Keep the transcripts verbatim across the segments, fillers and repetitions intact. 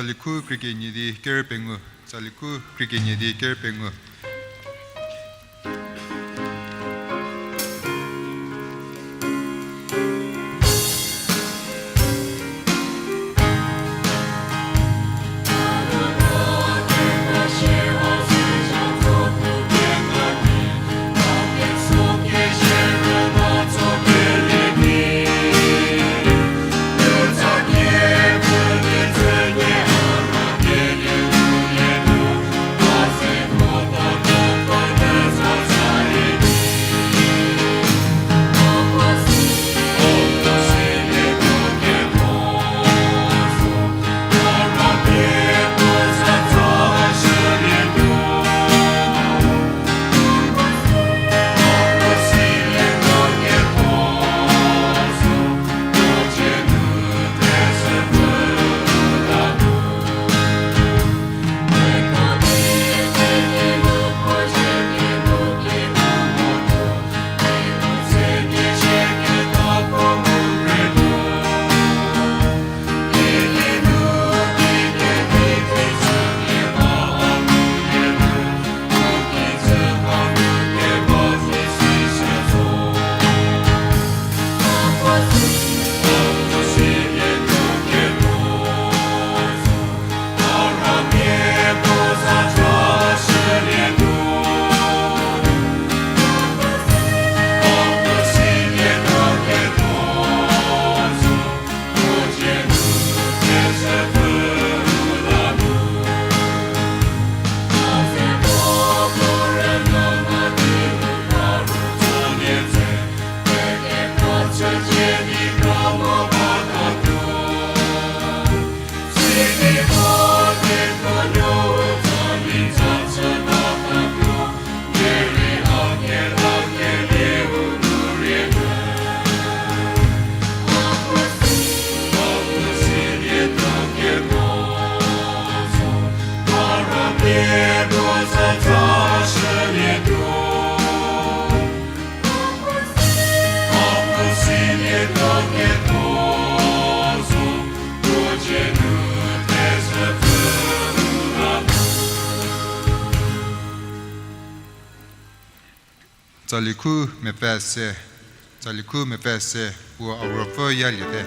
Tsali khu krie kenie di ker pengou. Tsali khu krie kenie di ker pengou. Tsali khu mepfü se, tsali khu mepfü se, puo a ruopfü yaliete.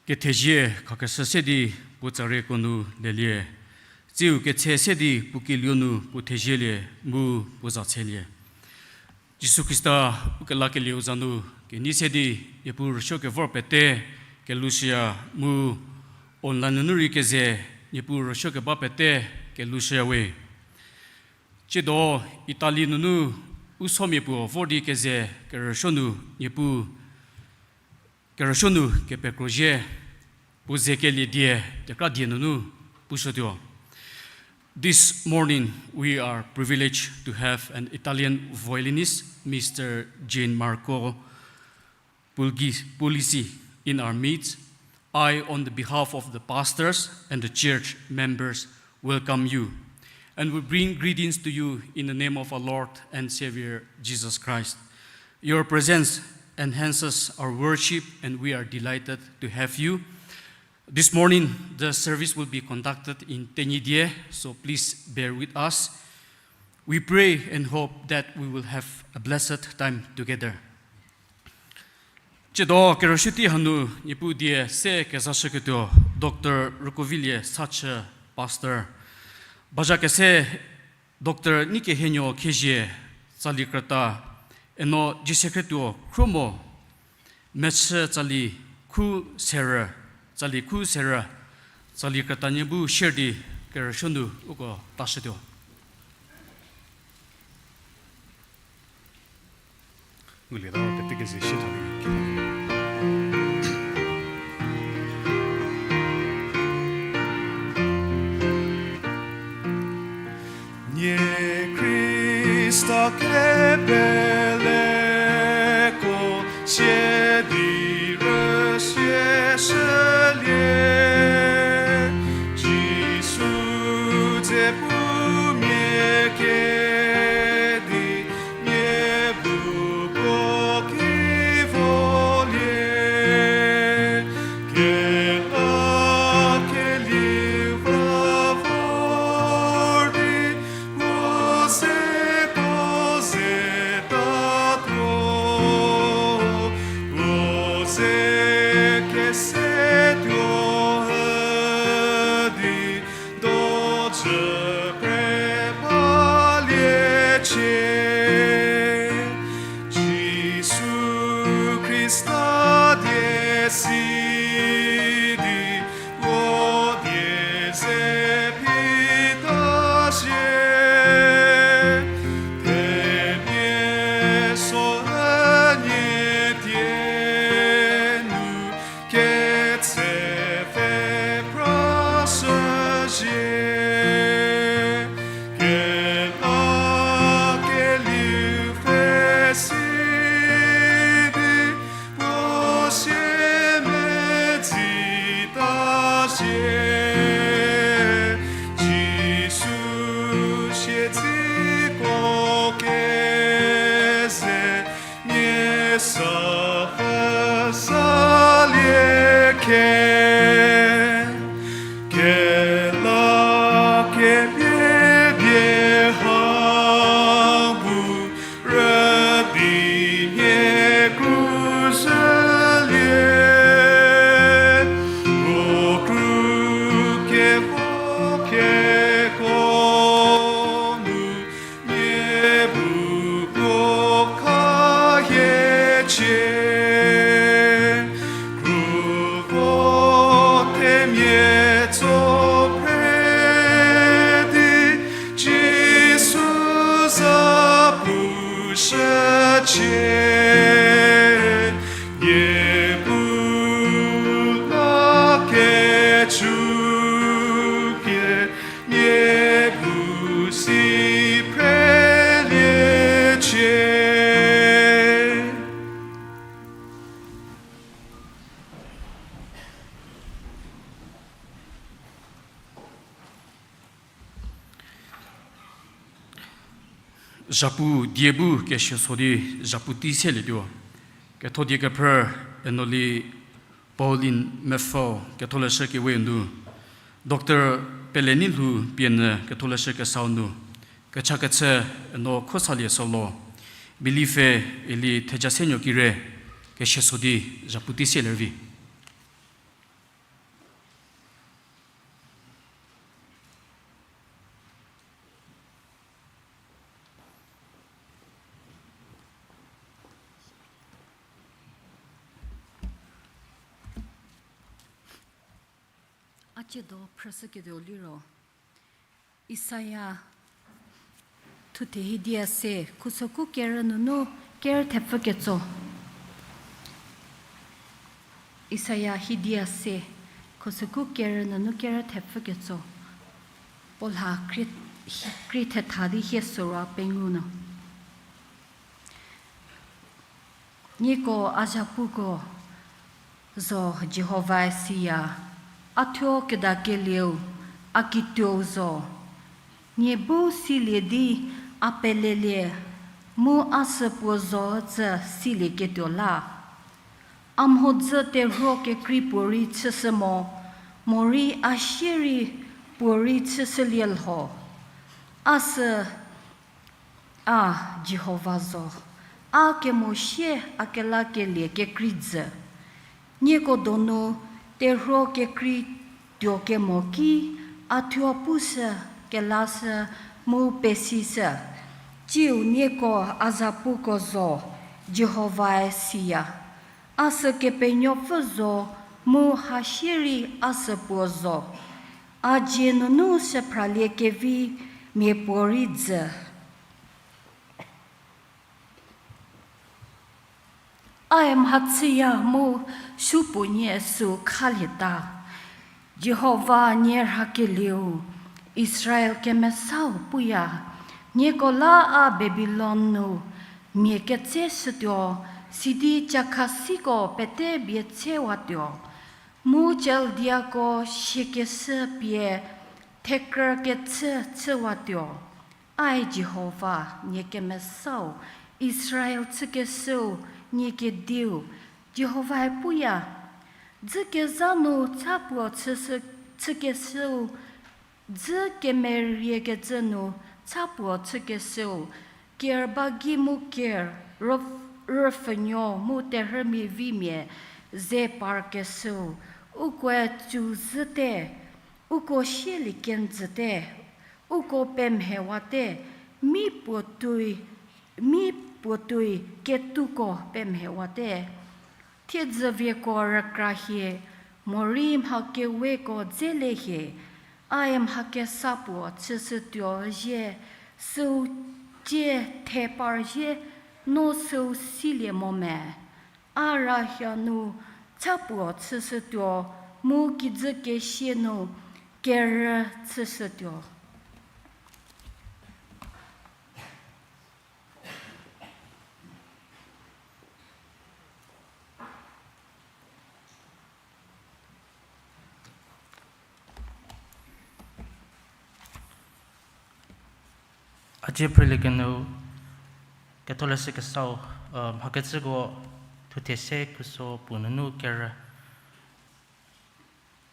Kethezie khakeshü se di puo tsarieko nu lelie, tsiu ketse se di puo kelieu nu puo thezielie, mu puo za tselie. Jisu Khrista ukelakelieu za nu kenei se di, Niepuu rüsuo kevor pete kelushüya, mu online nunu rei keze Niepuu rüsuo keba pete kelushüya we. Tsiedo Italy nunu u somia puo vor di keze kerüsuo nu Niepuu kerüsuo nu kepekrozie, puo ze kelie die, tekra die nunu pushütuo. This morning, we are privileged to have an Italian violinist, Mister Gianmarco Pulgi-, Pulisi, in our midst. I, on the behalf of the pastors and the church members, welcome you, and we bring greetings to you in the name of our Lord and Savior, Jesus Christ. Your presence enhances our worship, and we are delighted to have you. This morning, the service will be conducted in Tenyidie, so please bear with us. We pray and hope that we will have a blessed time together. Tsiedo kerüsuo tei hanu Niepuu die se kezashüketuo Doctor Rükovilie Sachü, Pastor. Bazha kese Doctor Nikehenuo Khezhie, tsali krüta, eno Jisecretuo Khruomo, mechü tsali khu serü, tsali khu serü, tsali krütanie bu share di kerüsuo nu uko tashütuo. Ngulieta pete keze shie tha. Nie Khrista kepeleko sie di rüsie shülie, Jisu dze pu mia kedi, nie bu puo ki volie, kela keliu va vor di, puo ze, puo ze tatuo, puo ze kese tuo hü di, dojü pre baliecie. Jisu Khrista die si di, puo die ze pita sie, themia so ünie tie nu ketse pfhe pra shüzhie, kela keliu pfhe si di, puo sie medzita sie, Jisu siedzeko keze, nie sa pfü salie khe, kela kemhie bie ha bu, rüdi nie kru zhülie, u kru kevo keko nu, nie bu puo khahiecie. Kru vo themia tso phre di, Jisu za pu shücie, nie bu la kecü pie, nie bu si preliecie. Zhapu die bu kesuo so di zhapu tei selietuo. Ketho die kephrü Enoli Pauline Mefo Ketholeshü Kewe nu, Doctor Peleneilhou Pienyü Ketholeshü Kesau nu, kechakechü Eno Khosalie Solo, Believe Eli Thejasenuo Kire, kesuo so di zhapu tei selie vi. Ciedo phrüshüketuo liro, Isaia thuthe hidia se, khusüku kerü nunu kerü thepfü ketso. Isaia hidia se, khusüku kerü nunu kerü thepfü ketso. Puo lha krie, krie thetha di hie sorou pengou nu. Nieko a zhapuko zo, Jihovae siya, a thuo kedakelieu, a kituou zo. Nie bu silie di a pelelie, mu a sü puo zo ücü silieketuo la. A mhodzü terhuo kekrei puorei chüshü mo, morei a sie rei puorei chüshülie lho. A sü A Jihova zo, a kemosie a kelakelie kekrei jü. Nieko donu terhuo kekrei tuo kemo ki, a thuo pushü, kelashü, mu pesishü. Tsiu nieko a zapuko zo, Jihovae siya. A sü Kepenuopfü zo, mu hasie rei a sü puo zo. A dzie nunu shüphralie kevi miapuorei jü. Ae mhachüya mu supuonie süu khalieta. Jihova nie rhakelieu, Israel kemesau puya, nieko la a Babilon nu mia ketseshütuo, sidi chakhasiko pete bie chüwatuo, mu Chaldeako siakeshü pie thekrü kechü chüwatuo. Ae Jihova, nie kemesau, Israel chükeshüu, nie kediu, Jihovae puya, dzükezha nu cha puo chükeshüu, dzü kemeriekecü nu cha puo chükeshüu, ker ba gei mu ker, rüpfhünuo mu terhümia vimia ze parkeshüu, ukoe tsuzhüte, uko sielie kenjüte, uko pemhewate, mi puo tuoi, mi puo tuoi ketuko pemhewate. Thiedzü vieko rükra hie, morei mha keweko dze le hie, ae mha kesa puo chüshütuo zhie, süu cie the par zhie, no süu silie mo me. A raha nu cha puo chüshütuo, mu kijü kesie nu kerü chüshütuo. A cie phrelie kenyü, Ketholeshü Kesau, mhakechüko thuthe se khuso puo nunu kerü,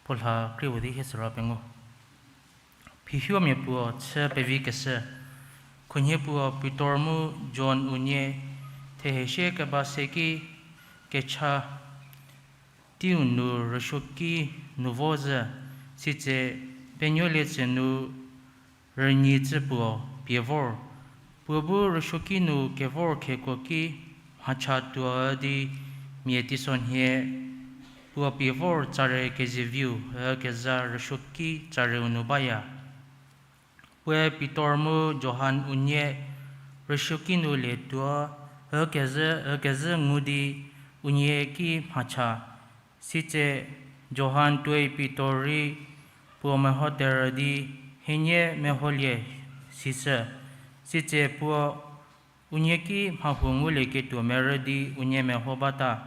puo lha krie vo di hie süra pengou. Phihuomia puo chü pevi keshü. Khunhie puo Pitor mu John unie thehesie keba se ki kecha teiu nu rüsuoki nu vo zhü, sitse penuolie tsü nu rünyicü puo pie vor. Puo bu rüsuoki nu kevor kheko ki mhacha tuo di mia teisonhie puo pie vor tsare keziviu ükezha rüsuoki tsareu nu baya. Puoe Pitor mu Johan unie rüsuoki nu lietuo ükezhü ükezhü ngu di unie ki mhacha. Sitse Johan tuoi Pitor rei puo meho terü di, hienie meholie, sishü. Sitse puo unie ki mhahuo ngulieketuo merü di unie meho bata.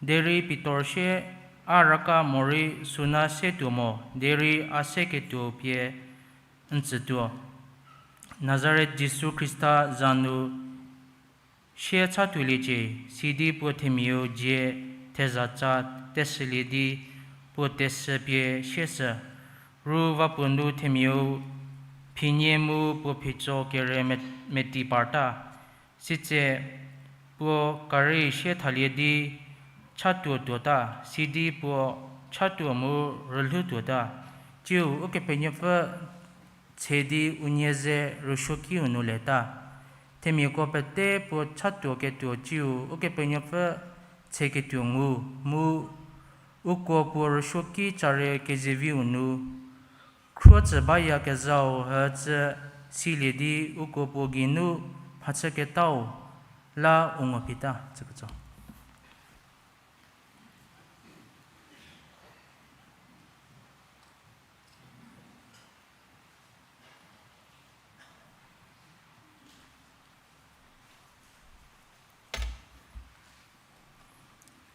Derei Pitor sie, a raka morei suna se tuo mo, derei a seketuo pie n tsütuo. Nazaret Jisu Khrista za nu sie chatuoliecie, sidi puo themiau dzie thezatsa teshülie di puo tesü pie sieshü. Ru va puo nu themiau phinie mu puo phitso kere me-, meti parta. Sitse puo kari sie thalie di chatuo tuota, sidi puo chatuo mu rülhou tuota. Tsiu Ukepenuopfü tse di unie ze rüsuokiu nu leta. Themiako pete puo chatuo ketuo tsiu Ukepenuopfü tseketuo ngu mu Uko puo rüsuoki care kezeviu nu, khruotsü bayakezhau hütsü silie di uko puo geinu mhachüketau la u ngo phita tsüketso.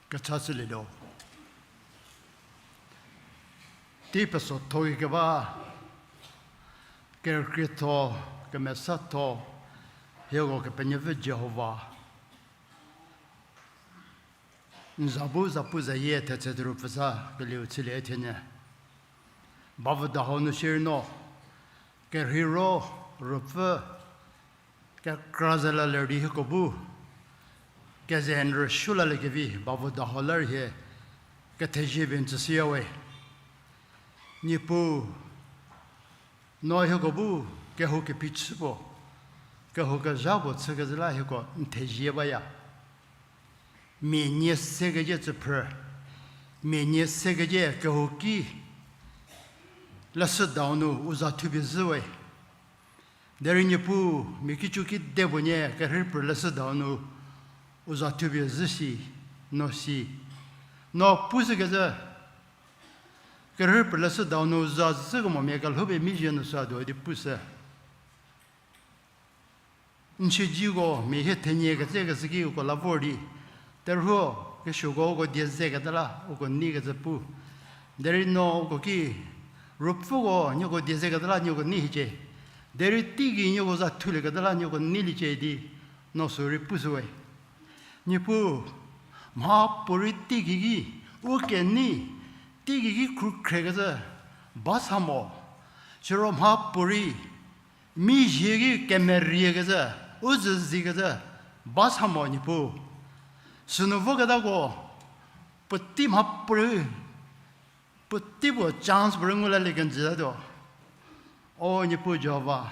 Kecha chülietuo. Tei pesotho keba, kerükrietho, kemesatho, hieko Kepenuopfü Jihova. N za bu zapuzayie thetse thuru pfüsa kelieu chülie thienyü. Bavüda hau nu shierei no, kerheiro, ruopfü, kekra ze la ler di hieko bu, keze n rüsuo laliekevi bavüda hau la rei hie, kethezie pie n tsüshüya we. Niepuu, no hieko bu kehou kephichü puo, kehou kezha puo chükezhü la hieko n thezie baya. Mia nie sekecie tsüphrü, mia nie sekecie kehouki, leshüdau nu u za thupie zhü we. Derei Niepuu, mia kicu kide puo nie kerhei phrü leshüdau nu u za thupie zhü shi, no si. No pushükezhü, kerhei phrü leshüdau nu za zhükemomia kelhoupie mizhie nu süa tuo di pushü. N siedziko mia hie thenie ketsekeshü ki uko la vor di, terhuo, kesuoko uko die zeketa la uko neikecü pu. Derei no uko ki, ruopfüko nieko die zeketa la nieko nei hiecie. Derei teigei nieko za thulieketa la nieko neiliecie di, no sü rei pushü we. Niepuu, mhapuorei teigei ki u kenei, teigei ki khrukhrekecü ba sa mo. Siro mhapuorei mizhie ki kemeriekecü, u zhüzikecü ba sa mo Niepuu. Sünu voketako, puotei mhapuorei, puotei puo chance puorei ngu lalie kenjütatuo. O Niepuu Jihova,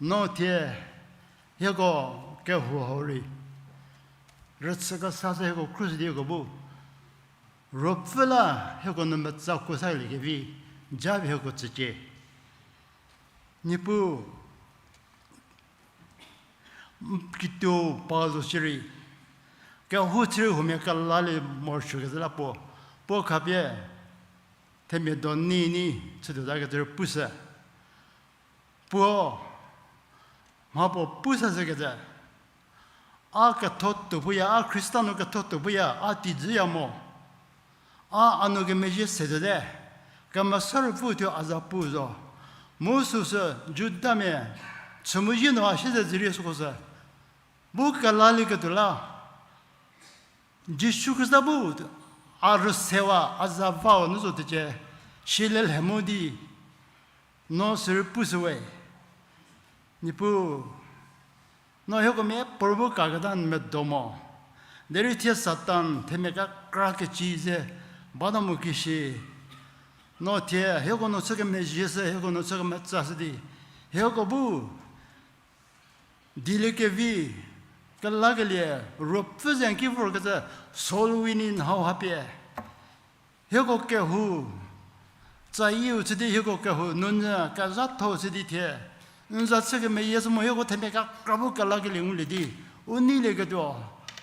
no thie hieko kehou hau rei rüchü kesa sü hieko khruohi di hieko bu ruopfü la hieko nu metsa kuo saliekevi, japie hieko tsücie. Niepuu, kituo pa zo shierei, kehou chierei huomia kelalie morosuokecü la puo, puo khapie themia do nei ni chütuota kecü rei pushü. Puo, mha puo pu sashükecü, a ketho tuo puya, a Khrista nu ketho tuo puya, a tijüya mo. A a nu kemezhie setuote, Kemesa Ruopfü thuo a za pu zo. Mu süsü Judamia chümuzhie nu a siezedzürie süko sü bu kelalieketuo la, Jisu Khrista bu a rüsewa, a za vau nu zo tecie, silie lhe mu di, no sürei pushü we. Niepuu, no hieko miapuorei bu kaketa n medo mo. Derei thie Satan themia kekra keci ze bata mo kishi. No thie hieko nu chü kemezhie shü, hieko nu chü kemetsashü di, hieko bu dieliekevi kelakelie, ruopfü ze n ki vorkecü soul winning hau hapie, hieko kehou tsayieu chü di, hieko kehou nunyü kezhatho chü di thie n za chü kemeyie shü mo, hieko themia kekra bu kelakelie ngulie di u neilieketuo,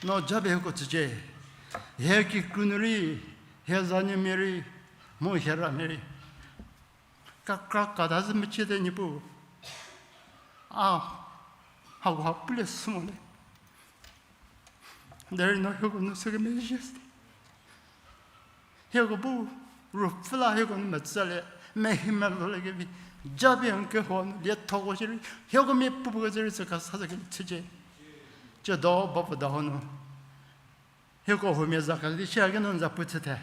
no japie hieko tsücie. Hie kikru nu rei, hie zanuomia rei, mu hie ramia rei kekra kata zhü meciete Niepuu. A, hako ha pulie shü mo le. Derei no hieko nu chü kemezhie shü di, hieko bu ruopfü la hieko nu metsalie, mehi meloliekevi, japie n kehou nu liethoko shierei hieko miapuopuo kecü rei chü kesa sü kelie chücie. Tsiedo bavüda hau nu hieko huomia za kedi shia kinu n za pu chüthe,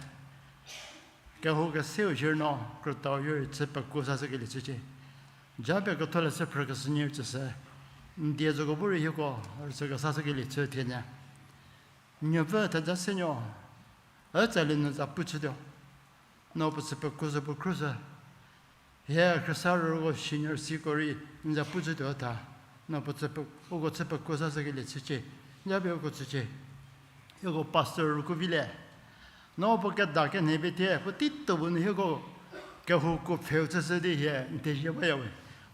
kehou keseu shierei no krütau-u rei chü pekuo sashükelie chücie. Japie ketholeshü phrükeshü nyie tsüshü, n die zoko bu rei hieko rüchü kesashükelie chü thienyü. Nuopfü theja senuo, ütsali nu za pu chütuo. No puo chü pekuoshü puo khruoshü. Hie khrüsa rüko senior siko rei n za pu chütuo tha. No puo chü pe-, uko chü pekuo sashükelie chücie. Japie uko tsücie. Uko pastor Rukuvilie, No puo keda kenhe pie thie, puo tei tuo bu nu hieko kehou kuo pfheu chüshü di hie n thezie baya we.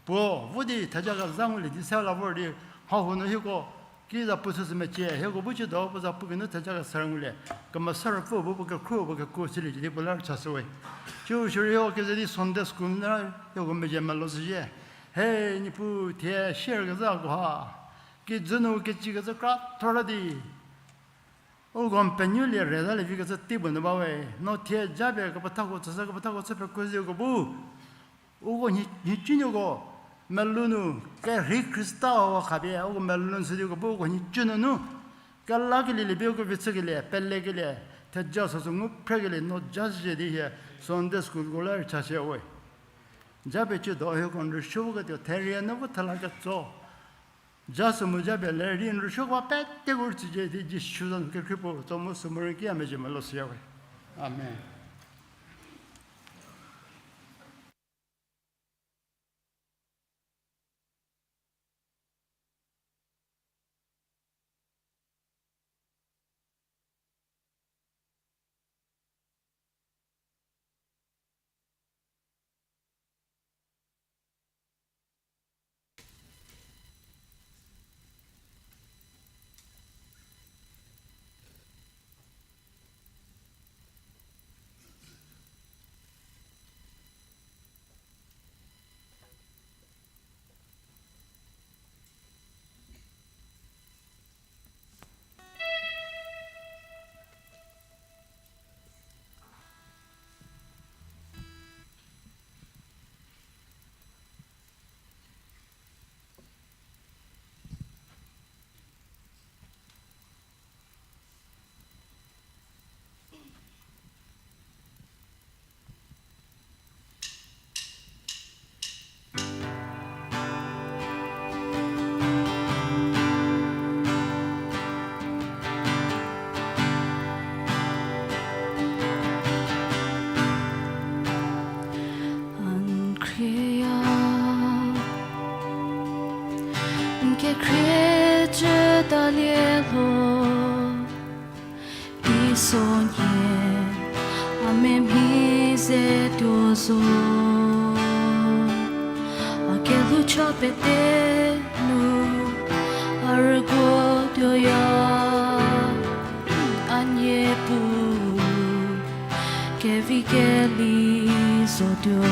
Puo, vo di theja kezha ngulie di se la vor di, mha huo nu hieko ki za pu chüshü mecie, hieko bu ciedo puo za pu geinu theja kesa ngulie. Kemesa Ruopfü bu puo kekhruo puo kekuo chülie di puo la rüchashü we. Ciu shierei hieko keze di Sunday school nu hieko mezhie melo shüzhie. He, Niepuu thie share kezhako ha. Kijü nu kecikecü kra thor di uko n penuolie rütalie vi kecü tei puo nu ba we. No thie japie kepethako chüshü kepethako chü pekuo zhüko bu uko nhi-, nhicunuoko melou nu kerhei Khrista hau khapie uko melou nu shü di uko bu uko nhicu nunu kelakelie lie pie uko vi chükelie, pelekelie, theja süsü ngu phrekelie no ja zhie di hie Sunday school ko la rüchashü we. Japie ciedo hieko n rüsuo ketuo therie nu vo thela ketso ja sü mu japie le rei n rüsuo ba peteko rüchüzhie di Jisu za nu kekhrie puo tso mu sü morei ki a mezhie melo shüya we. Amen. N khrie ya, n kekhrie cü talie lho, teisonhie a memhi ze tuo zo. A kelhou cha pete nu a rüguo tuoya, a Niepuu kevi keli zotuo.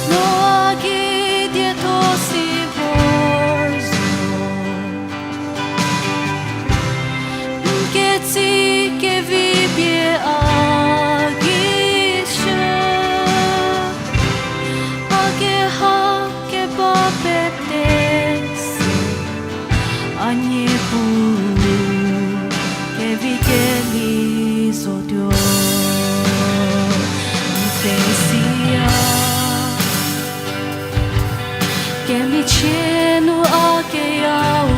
No a ki dietho si vor zo, n ketsi kevi pie a ki shü, a keha keba pete se, a Niepuu kevi keli zotuo. N pesiya, kemichie nu a keyau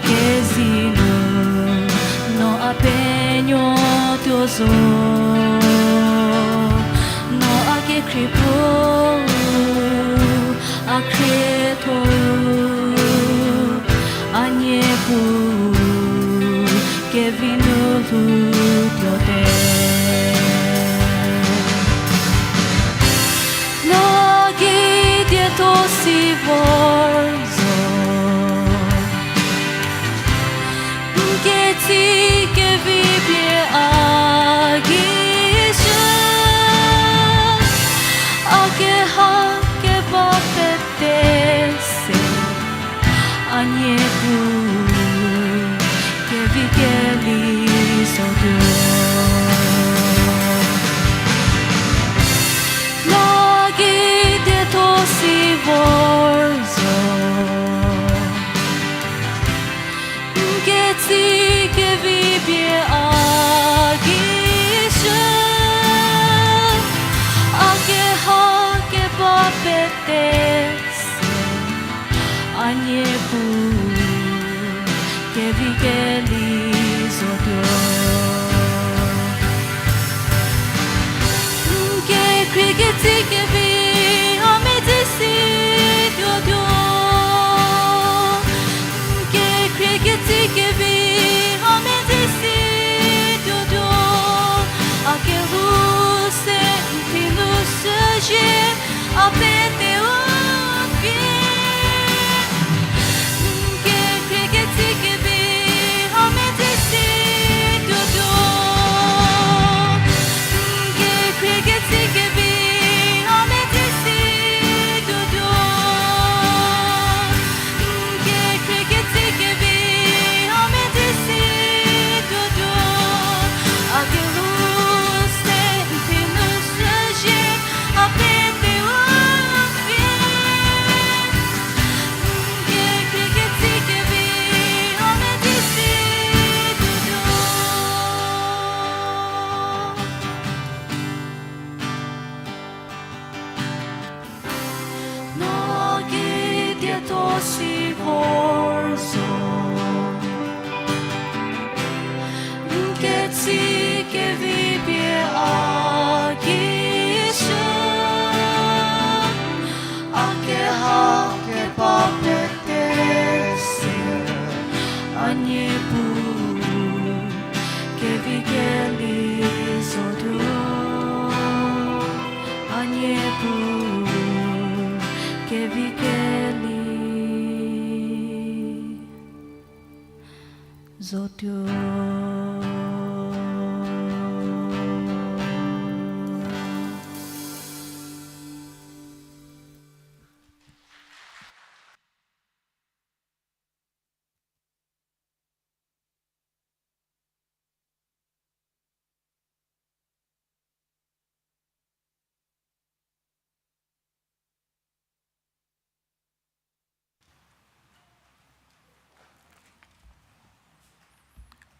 kezei nu no a penuo tuo zo. No a kekhrie puo a khrietho, a Niepuu kevi nu lhou tuote. No a ki dietho si vor zo, n ketsi kevi pie a ki shü, a keha keba pete se, a Niepuu kevi keli zotuo. No a ki dietho si vor zo, n ketsi kevi pie a ki shü, a keha keba pete se, a Niepuu kevi keli zotuo. N kekhrie ketsi kevi a medzi si tuotuo. N kekhrie Kevi a medzi si tuotuo, a kelhou se n phi nu shüzhie, a pete u pie. N kekhrie ketsi kevi a medzi si tuotuo, n kekhrie ketsi kevi a medzi si tuotuo. No ki dietho si vor zo. N ketsi kevi pie a ki shü. A keha keba pete se a Niepuu, kevi keli zotuo, a Niepuu, kevi keli zotuo.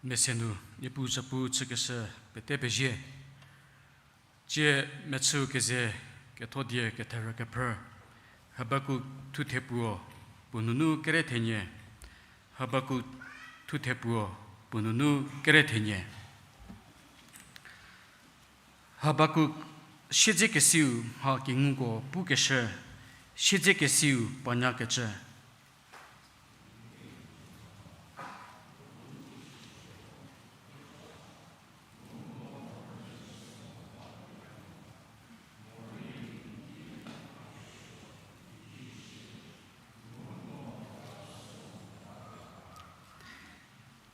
Mese nu Niepuu zapu chükeshü pete pezie. Tsie mechüu keze kethodie ketherü kephrü, Habakuk thuthe puo, puo nunu kere thenie. Habakuk thuthe puo, puo nunu kere thenie. Habakuk siedzekesiu mha kenguko pukeshü, siedzekesiu panyakecü.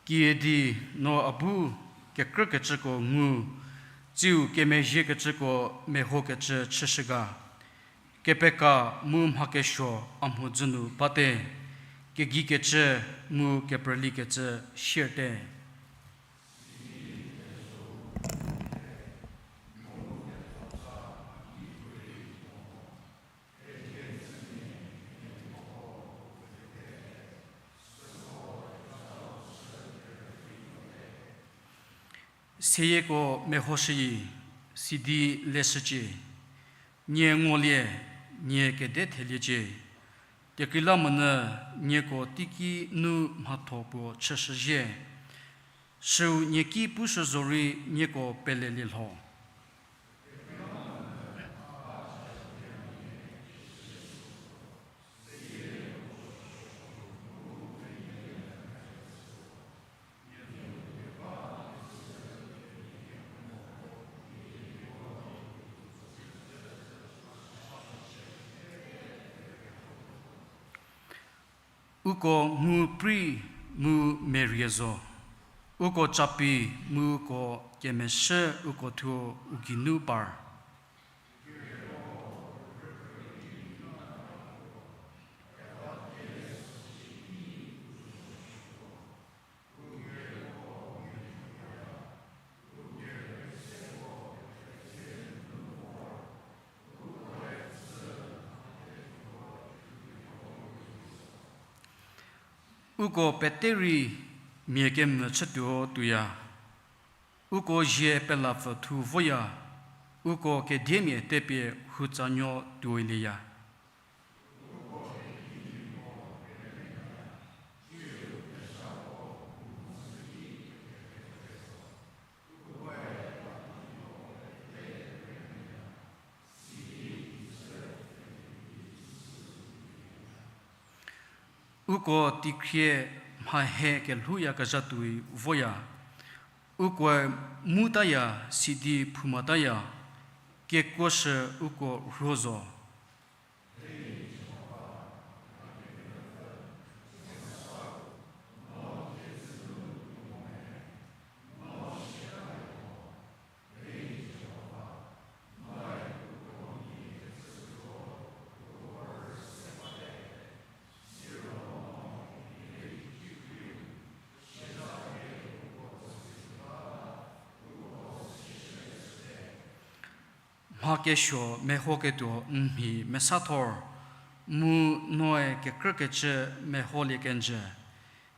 Kiüdi no a bu kekrükecüko ngu, tsiu kemezhiekecüko mehokecü chüshü ga. Kepeka mu mha kesuo a mhodzü nu bate, kegikecü mu keprülikecü sierte. Seyieko mehoshüi, sidi leshücie, nie ngulie, nie kede theliecie. Kekreilamonyü nieko teiki nu mhatho puo chüshüzhie, süu nie ki pushü zorei nieko pelelie lho. Uko ngu prei mu merie zo. Uko capi mu uko kemeshü uko thuo u geinu par. Uko pete rei mia kemvü chütuo tuoya. Uko zie pelapfü thu voya. Uko kediemia tepie hutsanuo tuoilieya. Uko teikhrie mha he kelhouyakezha tuoi voya. Ukoe mu taya, sidi phouma taya, kekuoshü uko rhuo zo. Mha kesuo mehoketuo n mhi mesathor, mu noe kekrükecü meholie kenjü.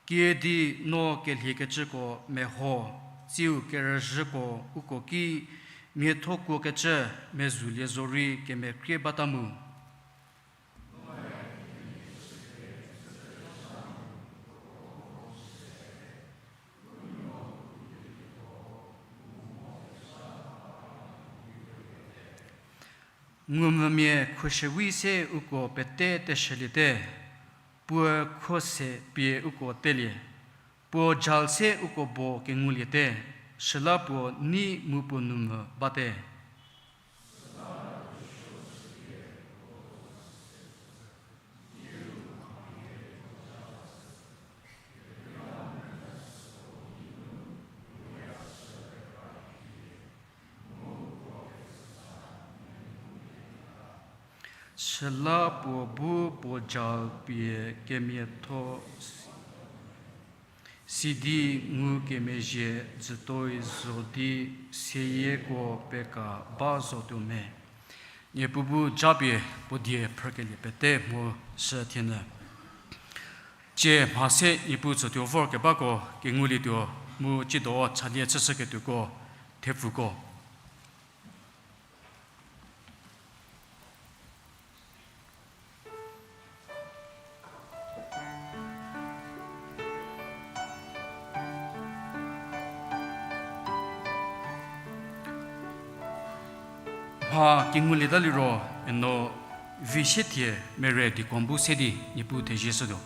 Kiüdi no kelhiekecüko meho, tsiu kerüzhüko uko ki miathokuokecü mezulie zorei kemekrie bata mu. Ngumvümia khushüwi se uko pete teshüliete, puo khuo se pie uko telie, puo jal se uko bo kenguliete, süla puo nei mu puo numvü bate. Süla puo bu puo jal pie kemiatho sidi ngukemezhie jütuoi zo di seyieko peka ba zotuo me. Niepuu bu japie puo die phrükelie pete mhoshü thienyü. Tsie mha se Niepuu tsütuo vorkebako kengulietuo mu tsiedo chalie chüshüketuoko thepfuko. Mha kengulieta liro, eno Vishethie Mere deacon bu se di Niepuu thezie shütuo.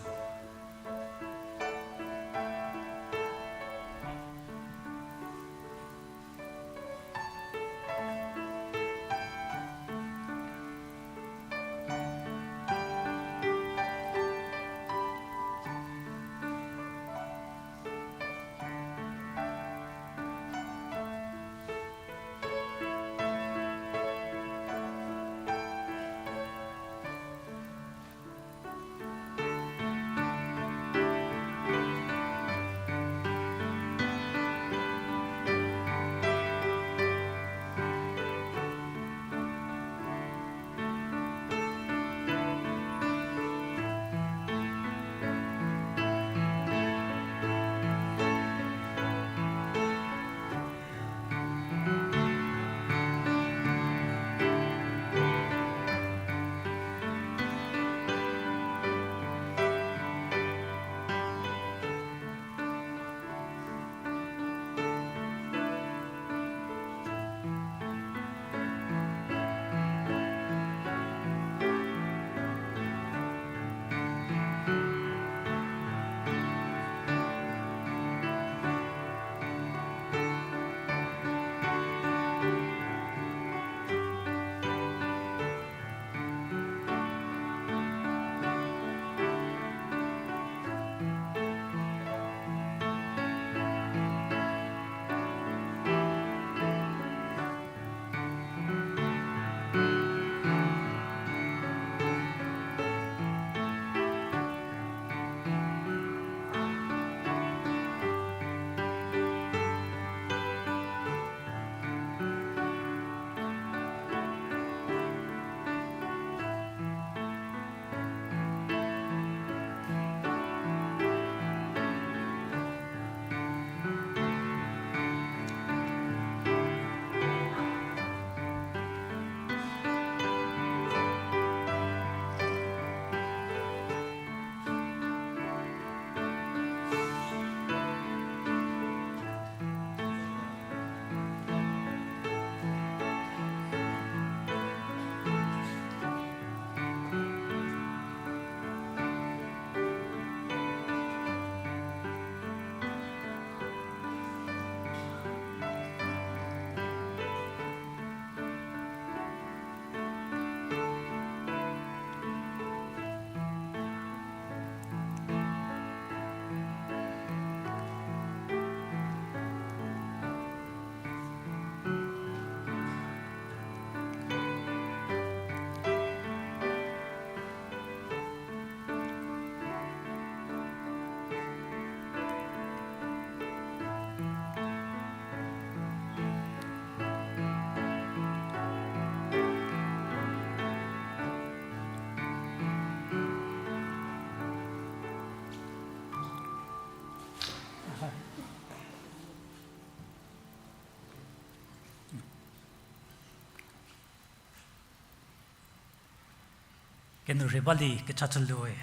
nu rhei ba di kecha chüliewe.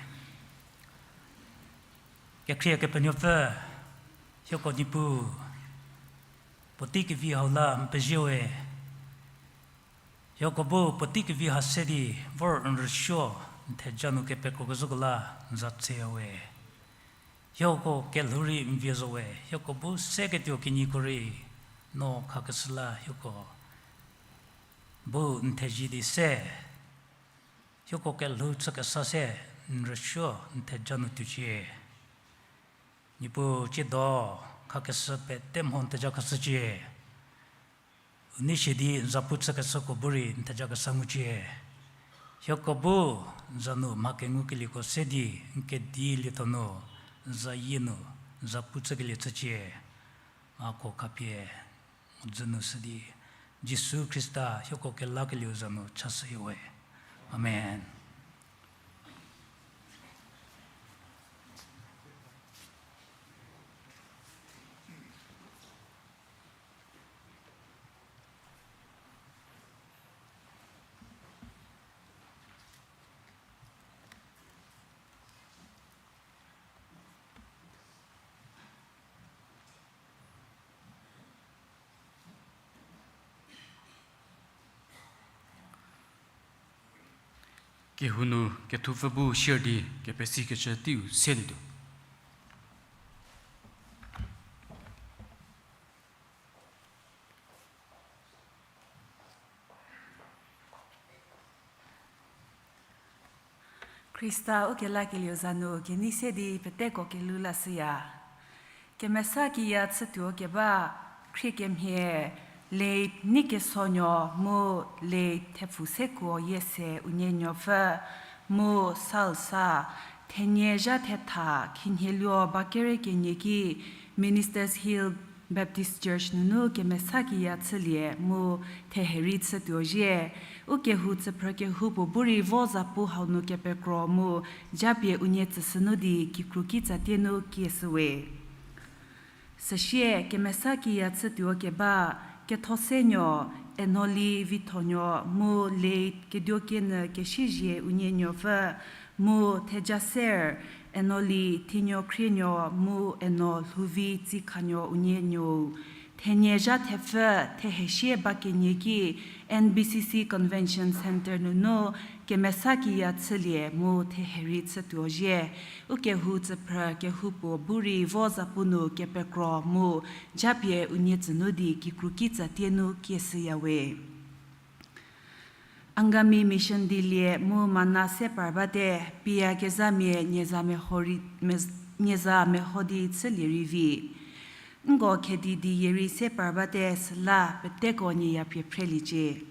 Kekhrie Kepenuopfü, hieko Niepuu, puotei kevi hau la n pezhiewe. Hieko bu puotei kevi ha se di vor n rüsuo n theja nu kepekro kezhüko la n za tseyawe. Hieko kelhou rei n vie zowe, hieko bu seketuo kinyiko rei no khakeshü la hieko bu n thezie di se, hieko kelhou chükesa se n rüsuo n theja nu tuocie. Niepuu tsiedo khakeshü pete mho n theja khashücie. U nei sie di n zapu chükeshüko bu rei n theja kesa ngucie. Hieko bu n za nu mha kengukelieko se di n kedi lietho nu, n zayie nu n zapu chükelie chücie. Mhako khapie n dzü nu shü di, Jisu Khrista hieko kelakelieu za nu chashüyawe. Amen. Kehou nu kethupfü bu share di kepesikecü teiu selietuo. Khrista ukelakelieu za nu kenei se di peteko kelhou lashüya. Kemesa kiya chütuo keba khriekemhie late Neikesonuo mu late Thepfusekuo Yiese unienuopfü mu SALSA thenie zha thetha khinhieluo ba kere kenie ki Ministers Hill Baptist Church nunu kemesa kiya chülie mu theherei chütuo zhie. Ukehou tsüphrü kehoupuo bu rei vo zapu hau nu kepekro mu japie unie tsüshü nu di kikru kitsatie nu kieshüwe. Süsie kemesa kiya chütuo keba Kethosenuo, Enoli Vithonuo mu late Keduokienyü Kesiezie unienuopfü mu thejaser, Enoli Thinuokhrinuo mu Eno Lhouvi Tsikhanuo unienuou thenie zha thepfü thehesie ba kenie ki N B C C Convention Centre nunu kemesa kiya chülie mu theherei chütuo zhie. Ukehou tsüphrü kehoupuo bu rei vo zapu nu kepekro mu japie unie tsü nu di kikru kitsatie nu kieshüyawe. Angami Mission Dilie mu Mana se par bate, pia kezhamia nieza meho rei, mez-, nieza meho di chülie rei vi. Nko khedi di yie rei se par bate süla peteko nieya pie phreliecie.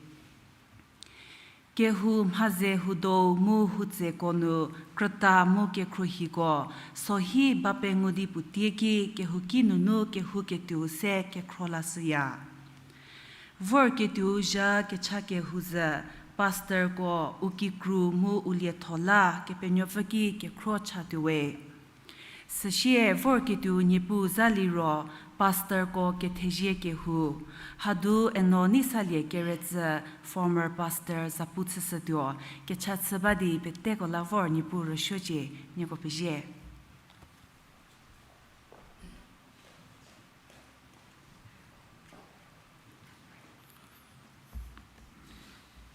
Kehou mhaze houdou mu houtseko nu krüta mu kekhruohiko sohi ba pengou di puotie ki kehouki nunu kehouketuou se kekhro lashüya. Vorketuou zha kecha kehou zhü, pastorko u kikru mu u lietho la Kepenuopfü ki kekhro chatuowe. Süsie vorketuou Niepuu za liro pastorko kethezie kehou, hadu Eno Neisalie Keretsü, former pastor zapu chüshütuo. Kecha chü ba di peteko la vor Niepuu rüsuocie, nieko pezie.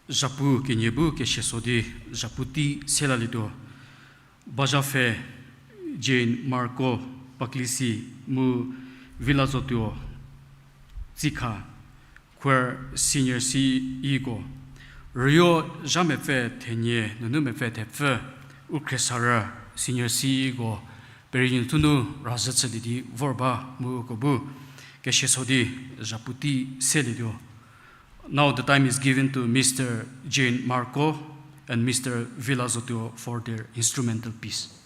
Zhapu kenie bu kesie so di zhapu tei se lalietuo. Bazhapfhe Jane Marco Paklisi mu Vilazotuo Tsikha, choir senior C E ko, rüyo zha mepfü thenie nunu mepfü thepfü, u khriesarü senior C E ko, perie nu thunu razhü chü di di vor ba mu uko bu kesie so di zhapu tei se lietuo. Now the time is given to Mister Jane Marco and Mister Vilazotuo for their instrumental piece.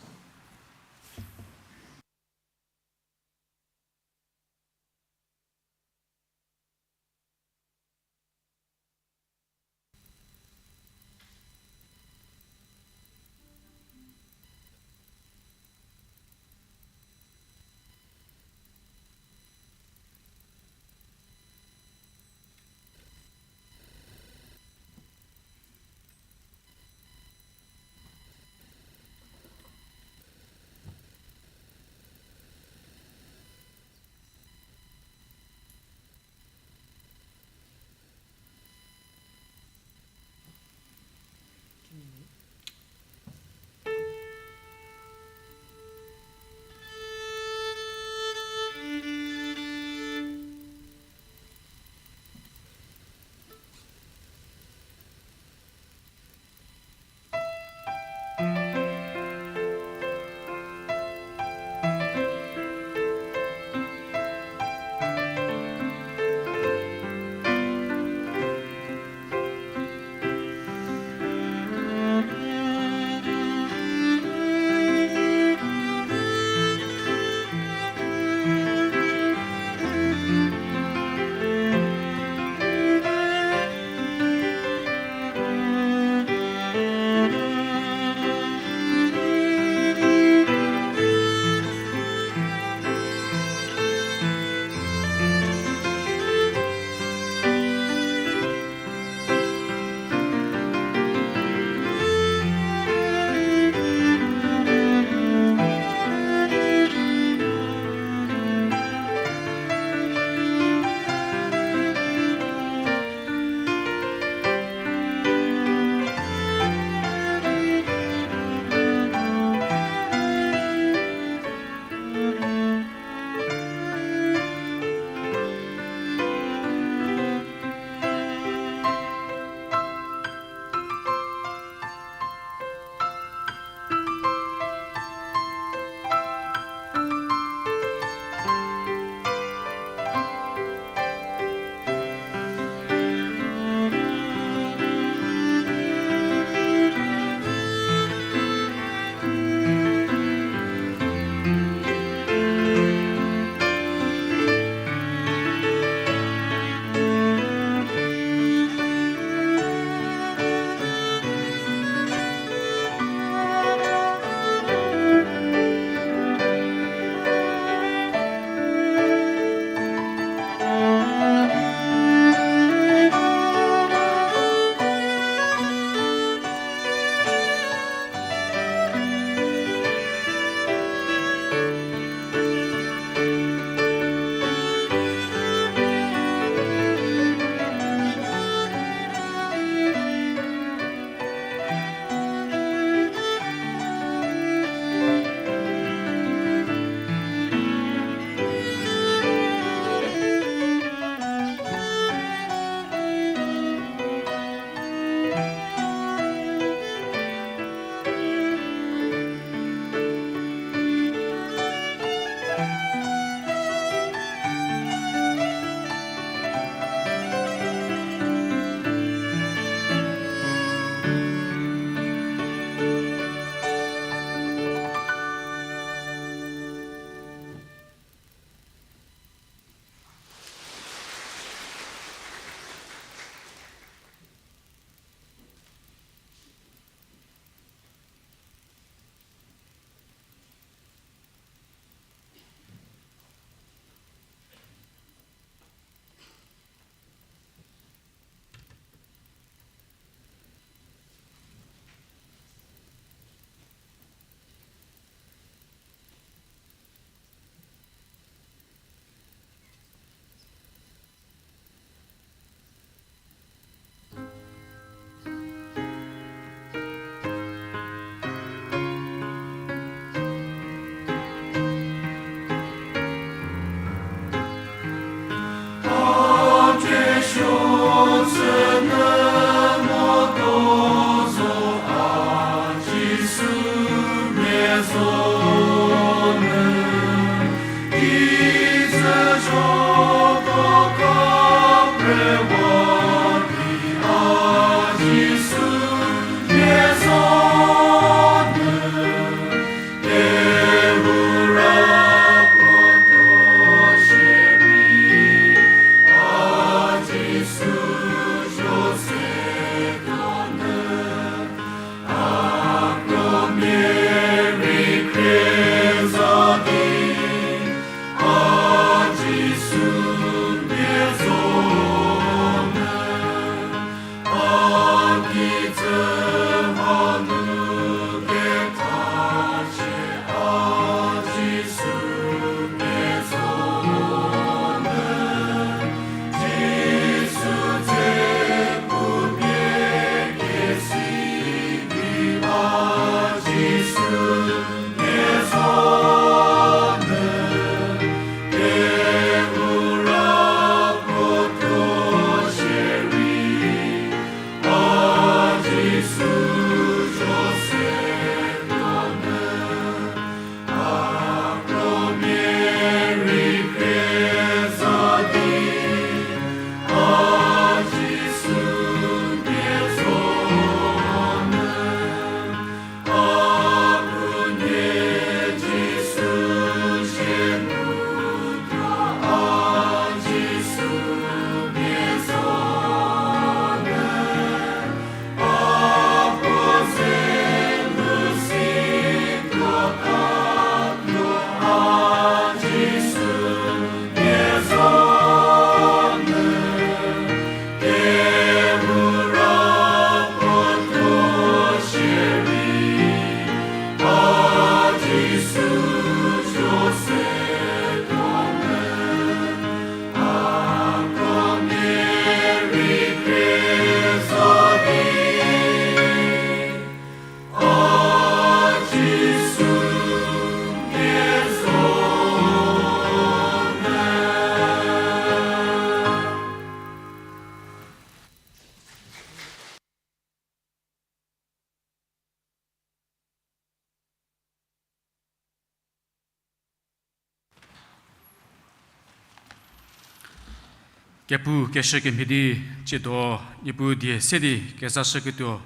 Kepu keshü kemhie di, tsiedo Niepuu die se di kezashüketuo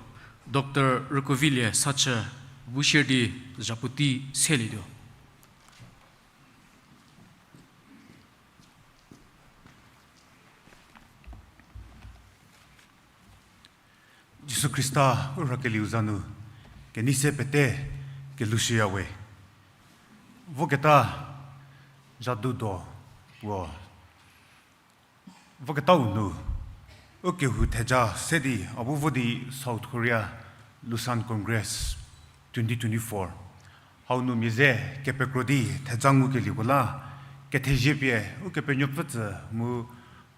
Doctor Rükuovilie Sachü bu shie di zhapu tei selietuo. Jisu Khrista u rhakelieu za nu kenei se pete kelushüyawe. Voketa zhadudo puo, voketau nu u kehou theja se di a bu vo di South Korea Lausanne Congress twenty twenty-four. Hau nu mia ze kepekro di theja ngukelieko la, kethezie pie Ukepenuopfü tsü mu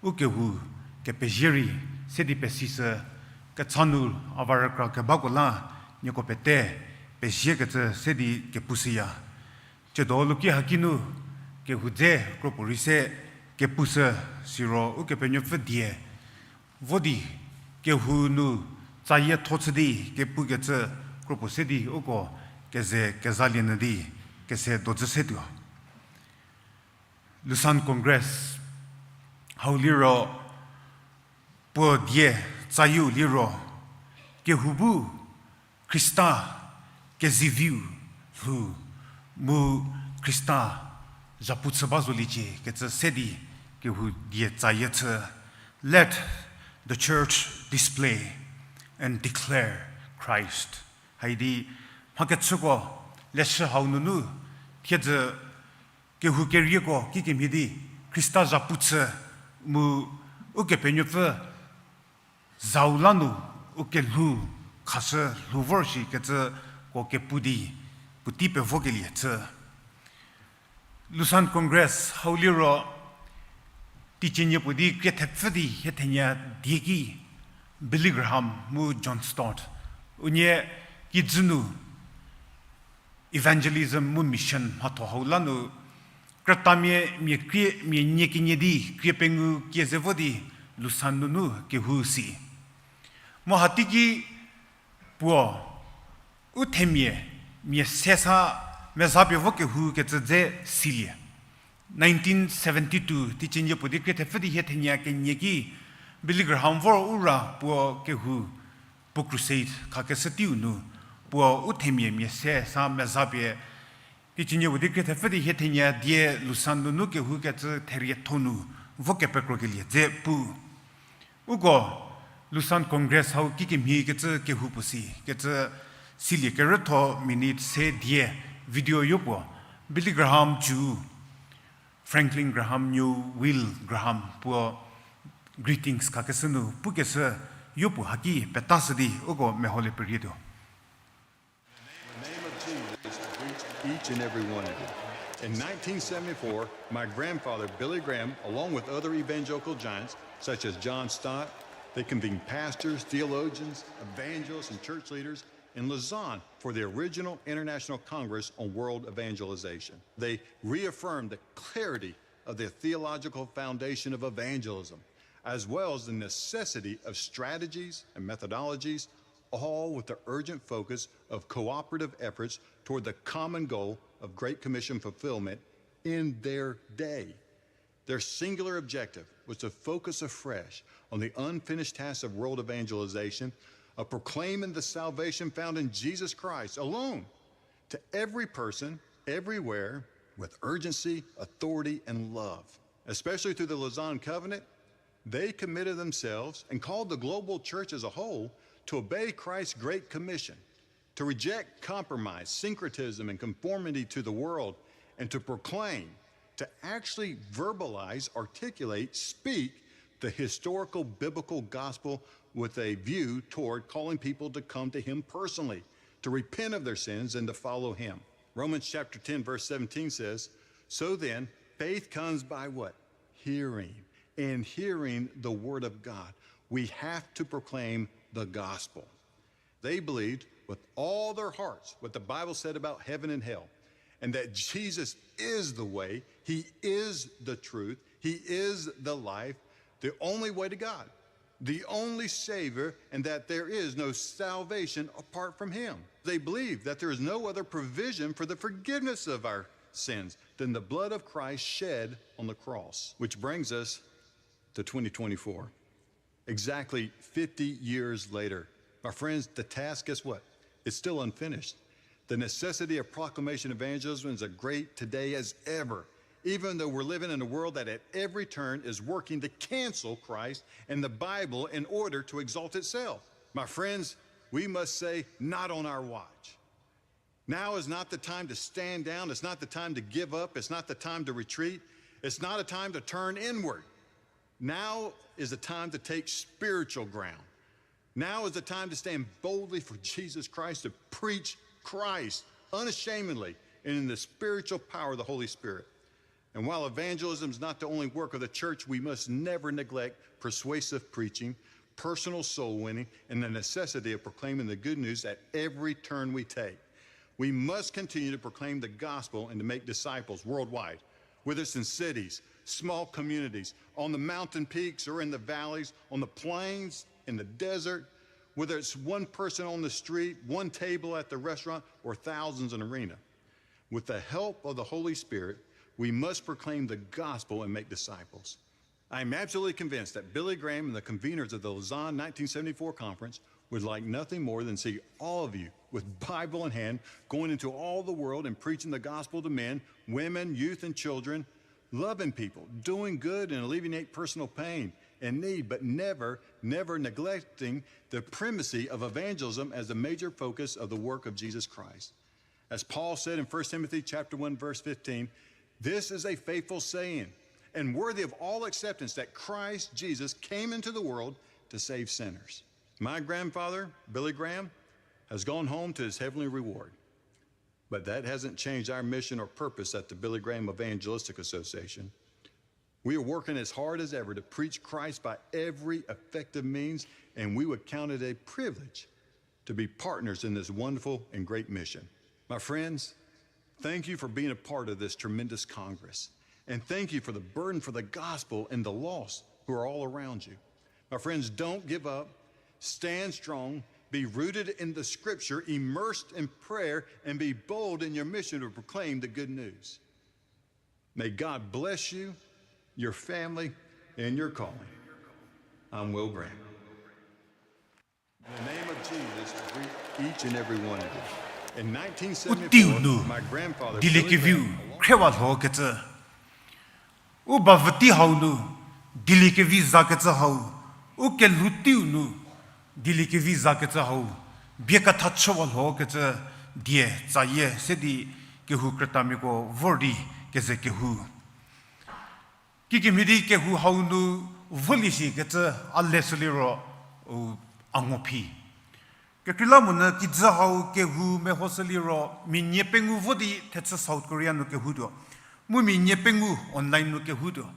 u kehou kepezie rei se di pesishü, kecha nu a va rükra kebako la nieko pete peziekecü se di kepushüya. Tsiedo luki haki nu kehou dze kropuo rei se kepushü, siro Ukepenuopfü die vo di kehou nu tsayietho chü di kepukecü kropuo se di uko keze kezalie nyü di kese dozü setuo. Lausanne Congress hau liro puo die tsayieu liro kehou bu Khrista keziviu lhou mu Khrista zhapu chü ba zoliecie kecü se di kehou die tsayie chü, Let the Church Display and Declare Christ. Haidi mhakechüko leshü hau nunu thiedzü kehou kerieko kikemhie di Khrista zhapu chü mu Ukepenuopfü zau la nu u kelhou khashü lhou vor shi kecüko kepu di puotei pevokelie chü. Lausanne Congress hau liro teicie nie puo di krie thepfü di hie thenie die ki Billy Graham mu John Stott unie kijü nu evangelism mu mission mhatho hau la nu krütamia mia krie mia nie kenie di krie pengou kie ze vo di Lausanne nunu kehou si. Mu hateiki puo u themia mia se sa meza pie vo kehou kecü dze silie. Nineteen seventy-two, teicie nie puo di krie thepfü di hie thenie kenie ki, Billy Graham vor u ra puo kehou, puo crusade khakeshü teiu nu, puo u themia mia se sa meza pie, teicie nie puo di krie thepfü di hie thenie die Lausanne nunu kehoukecü therietho nu, vo kepekrokelie dze pu. Uko Lausanne Congress hau kikemhie kecü kehou puo si, kecü silie kerütho minute se die video yopuo, Billy Graham jü, Franklin Graham nuou Will Graham puo greetings khakeshü nu pukeshü yopuo haki petashü di uko meholie perietuo. The name of Jesus to reach each and every one of you. In nineteen seventy-four, my grandfather, Billy Graham, along with other evangelical giants such as John Stott, they convened pastors, theologians, evangelists, and church leaders in Lausanne for the original International Congress on World Evangelization. They reaffirmed the clarity of the theological foundation of evangelism, as well as the necessity of strategies and methodologies, all with the urgent focus of cooperative efforts toward the common goal of Great Commission fulfillment in their day. Their singular objective was to focus afresh on the unfinished task of world evangelization, of proclaiming the salvation found in Jesus Christ alone to every person, everywhere, with urgency, authority, and love. Especially through the Lausanne Covenant, they committed themselves and called the global church as a whole to obey Christ's Great Commission, to reject compromise, syncretism, and conformity to the world, and to proclaim, to actually verbalize, articulate, speak the historical biblical gospel with a view toward calling people to come to him personally, to repent of their sins, and to follow him. Romans chapter ten, verse seventeen says, "So then, faith comes by what? Hearing, and hearing the word of God." We have to proclaim the gospel. They believed with all their hearts what the Bible said about heaven and hell, and that Jesus is the way, he is the truth, he is the life, the only way to God, the only Savior, and that there is no salvation apart from him. They believe that there is no other provision for the forgiveness of our sins than the blood of Christ shed on the cross, which brings us to twenty twenty-four. Exactly fifty years later. My friends, the task, guess what? It's still unfinished. The necessity of proclamation evangelism is as great today as ever, even though we're living in a world that at every turn is working to cancel Christ and the Bible in order to exalt itself. My friends, we must say, "Not on our watch." Now is not the time to stand down. It's not the time to give up. It's not the time to retreat. It's not a time to turn inward. Now is the time to take spiritual ground. Now is the time to stand boldly for Jesus Christ, to preach Christ unashamedly and in the spiritual power of the Holy Spirit. And while evangelism is not the only work of the church, we must never neglect persuasive preaching, personal soul winning, and the necessity of proclaiming the good news at every turn we take. We must continue to proclaim the gospel and to make disciples worldwide, whether it's in cities, small communities, on the mountain peaks or in the valleys, on the plains, in the desert, whether it's one person on the street, one table at the restaurant, or thousands in arena. With the help of the Holy Spirit, we must proclaim the gospel and make disciples. I am absolutely convinced that Billy Graham and the conveners of the Lausanne nineteen seventy-four conference would like nothing more than see all of you with Bible in hand going into all the world and preaching the gospel to men, women, youth, and children, loving people, doing good and alleviate personal pain and need, but never, never neglecting the primacy of evangelism as the major focus of the work of Jesus Christ. As Paul said in First Timothy chapter one, verse fifteen, "This is a faithful saying and worthy of all acceptance, that Christ Jesus came into the world to save sinners." My grandfather, Billy Graham, has gone home to his heavenly reward. But that hasn't changed our mission or purpose at the Billy Graham Evangelistic Association. We are working as hard as ever to preach Christ by every effective means, and we would count it a privilege to be partners in this wonderful and great mission. My friends, thank you for being a part of this tremendous Congress, and thank you for the burden for the gospel and the lost who are all around you. My friends, don't give up. Stand strong. Be rooted in the scripture, immersed in prayer, and be bold in your mission to proclaim the good news. May God bless you, your family, and your calling. I'm Will Graham. In the name of Jesus, I greet each and every one of you. In nineteen seventy-four, u teiu nu, my grandfather, Billy Graham, dieliekeviu khriewa lhokecü. U bavütei hau nu, dieliekevi zakecü hau, u kelhou teiu nu, dieliekevi zakecü hau, bie ketha chüwa lhokecü die tsayie se di kehou krütamiako vor di keze kehou. Kikemhie di kehou hau nu volie shikecü a leshü liro, u, a ngo phi. Kekreilamonyü kijü hau kehou mehoshü liro mia nie pengou vo di thechü South Korea nu kehoutuo. Mu mia nie pengou online nu kehoutuo.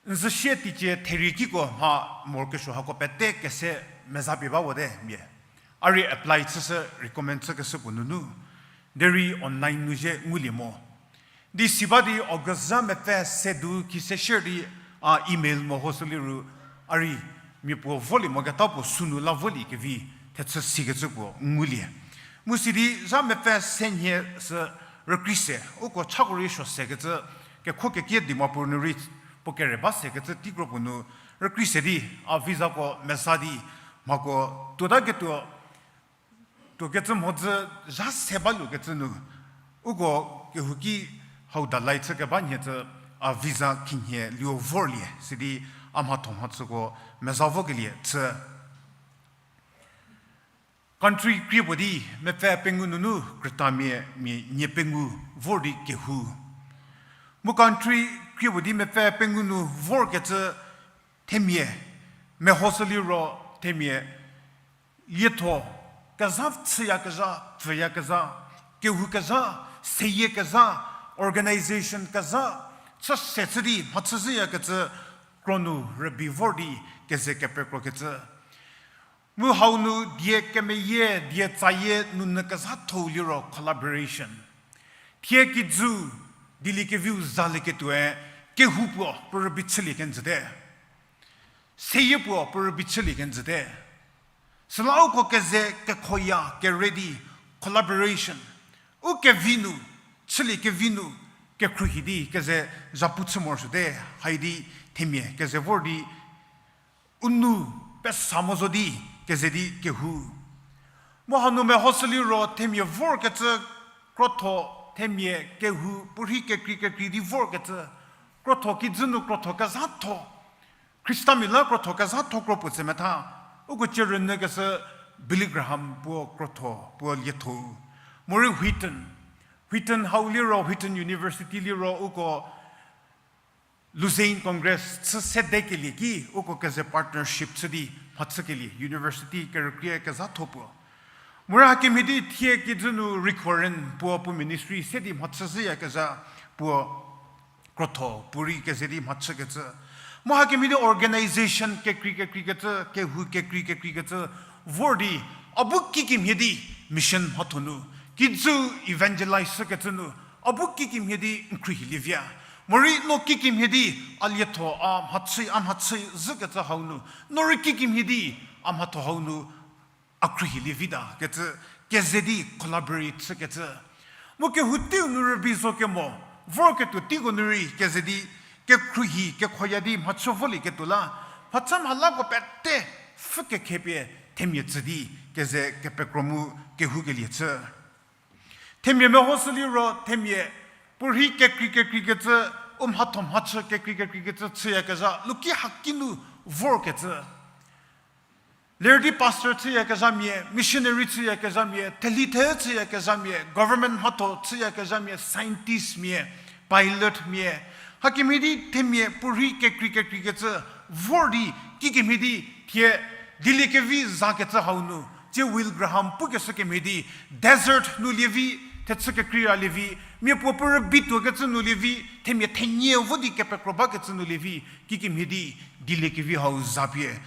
N zü sie teicie therie kiko mha morokesuo hako pete kese meza pie ba wote mia. A rei apply chüshü recommend chükeshü puo nunu. Derei online nu zhie ngulie mo. Di si ba di August zha mepfü se du kise share di a email mehoshü liro, a rei mia puo volie moketa puo sünu la volie kevi thechü sikecü puo ngulie. Mu sidi zha mepfü se nhie sü rükrie se, uko chako rei suo sekecü, kekho kekie Dimapur nu rei puo kere ba sekecü teikro puo nu rükrie se di, a visa ko meza di, mhako tuotaketuo tuokecü mhodzü zha se balukecü nu, uko kehouki hau dalai chü keba nhie cü, a visa khinhie liu vorlie sidi a mhatho mhachüko meza vokelie chü. Country krie puo di mepfü pengou nunu krütamia mia nie pengou vor di kehou. Mu country krie puo di mepfü pengou nu vorkecü themia mehoshü liro themia lietho kezha chüyakezha, pfüyakezha, kehou kezha, seyie kezha, organization kezha, chü se chü di mhachü zhüyakecü kro nu rübei vor di keze kepekrokecü. Mu hau nu die kemeyie, die tsayie nunu kezhatho-u liro collaboration. Thie kijü dieliekeviu zalieketuoe kehou puo puo rübei chülie kenjüte. Seyie puo puo rübei chülie kenjüte. Süla uko keze kekhoya kere di collaboration. U kevi nu, chülie kevi nu, kekhruohi di keze zhapu chü morosuote, haidi themia keze vor di u nu pesa mo zo di keze di kehou. Mu hanu mehoshü liro themia vorkecü krotho, themia kehou puorhi kekrei kekrei di vorkecü krotho kijü nu krotho kezhatho. Khristamia la krotho kezhatho kro puo tse metha, uko cie rünyükeshü Billy Graham puo krotho puo lietho-u. Morei Wheaton. Wheaton hau liro, Wheaton University liro uko Lausanne Congress chü sedekelie ki, uko keze partnership chü di mhachükelie university kerükrie kezhatho puo. Morei hakemhie di thie kijü nu Rick Warren puo puo ministry se di mhachü zhüyakezha puo krotho puorei keze di mhachükecü. Mu hakemhie di organization kekrei kekreikecü, kehou kekrei kekreikecü vor di a bu kikemhie di mission mhatho nu, kijü evangelize shükecü nu, a bu kikemhie di n khruohilievia. Morei no kikemhie di a lietho a mhachü, a mhachü zhükecü hau nu, no rei kikemhie di a mhatho hau nu a khruohilievi ta kecü, keze di collaborate chükecü. Mu kehou teiu nu rübei zo kemo, vorketuo teiko nu rei keze di kekhruohi, kekhoya di mhachü volieketuo la, mhachü mhalako pete pfhü kekhepie themia tsü di keze kepekro mu kehoukelie chü. Themia mehoshü liro themia puorhi kekrei kekreikecü, u mhatho mhachü kekrei kekreikecü chüyakezha luki haki nu vorkecü. Ler di pastor chüyakezhamia, missionary chüyakezhamia, theli the chüyakezhamia, government mhatho chüyakezhamia, scientistmia, pilotmia. Hakemhie di themia puorhi kekrei kekreikecü vor di kikemhie di thie dieliekevi zakecü hau nu, tsie Will Graham pukeshü kemhie di, desert nu lievi, thechü kekreira lievi, mia puo puo rübei tuokecü nu lievi, themia thenie vo di kepekro bakecü nu lievi, kikemhie di dieliekevi hau za pie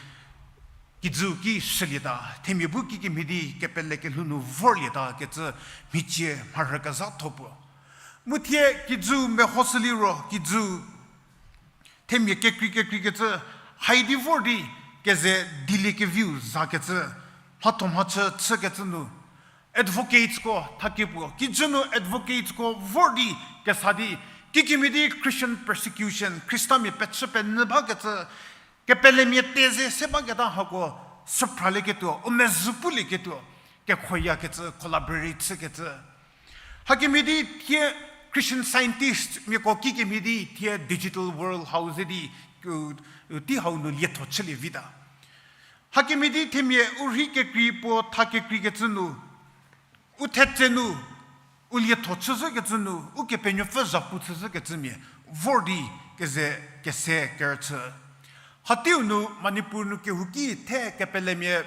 kijü ki shülieta, themia bu kikemhie di kepele kelhou nu vorlieta kecü mhicie mharhü kezhatho puo. Mu thie kijü mehoshü liro, kijü themia kekrei kekreikecü, haidi vor di keze dieliekeviu zakecü, mhatho mhachü chükecü nu, advocatesko thakie puo, kijü nu advocatesko vor di kesa di, Kikemhie di Christian persecution, Khristamia pechü penyü bakecü, kepelemia teze se baketa hako süphralieketuo, u mezhü pulieketuo, kekhoyakecü, collaborate chükecü. Hakemhie di thie Christian scientist miako kikemhie di thie digital world hau ze di, u, u tei hau nu lietho chülie vita. Hakemhie di themia u rhei kekrei puo tha kekreikecü nu, u thetse nu, u lietho chüzhükecü nu, Ukepenuopfü zhapu chüzhükecümia vor di keze kese kerüchü. Hateiu nu Manipur nu kehouki the kepelemia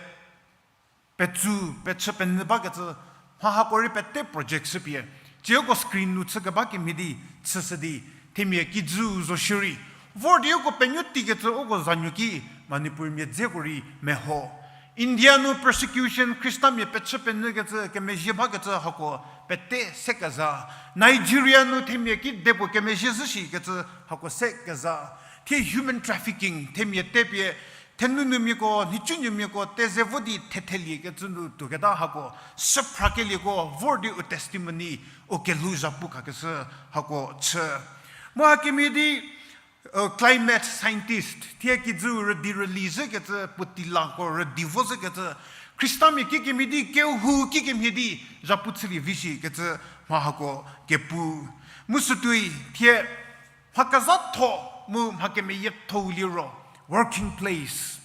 petsü, pechü penyü bakecü, mha hako rei pete project shüpie, tsieko screen nu chükeba kemhie di chüshü di, themia kijü zo shierei, vor di uko penuo teikecü uko zanuo ki Manipurmia dzeko rei meho. India nu persecution, Khristamia pechü penyükecü, kemezhie bakecü hako pete sekezha. Nigeria nu themia ki de puo kemezhie zhü shikecü hako sekezha. Thie human trafficking, themia tepie, thenunumiako, nhicunuomiako teze vo di thetheliekecü nu tuoketa hako süphrakelieko vor di u testimony, u kelhou zhapu khakeshü hako chü. Mu hakemhie di, climate scientist, thie kijü rüdi rüli zhükecü, puotei lako rüdi vo zhükecü, Khristamia kikemhie di, kehou kikemhie di, zhapu chülie vi shikecü, mha hako kepu. Mu sütuoi, thie mha kezhatho mu mha kemeyiethou liro, working place.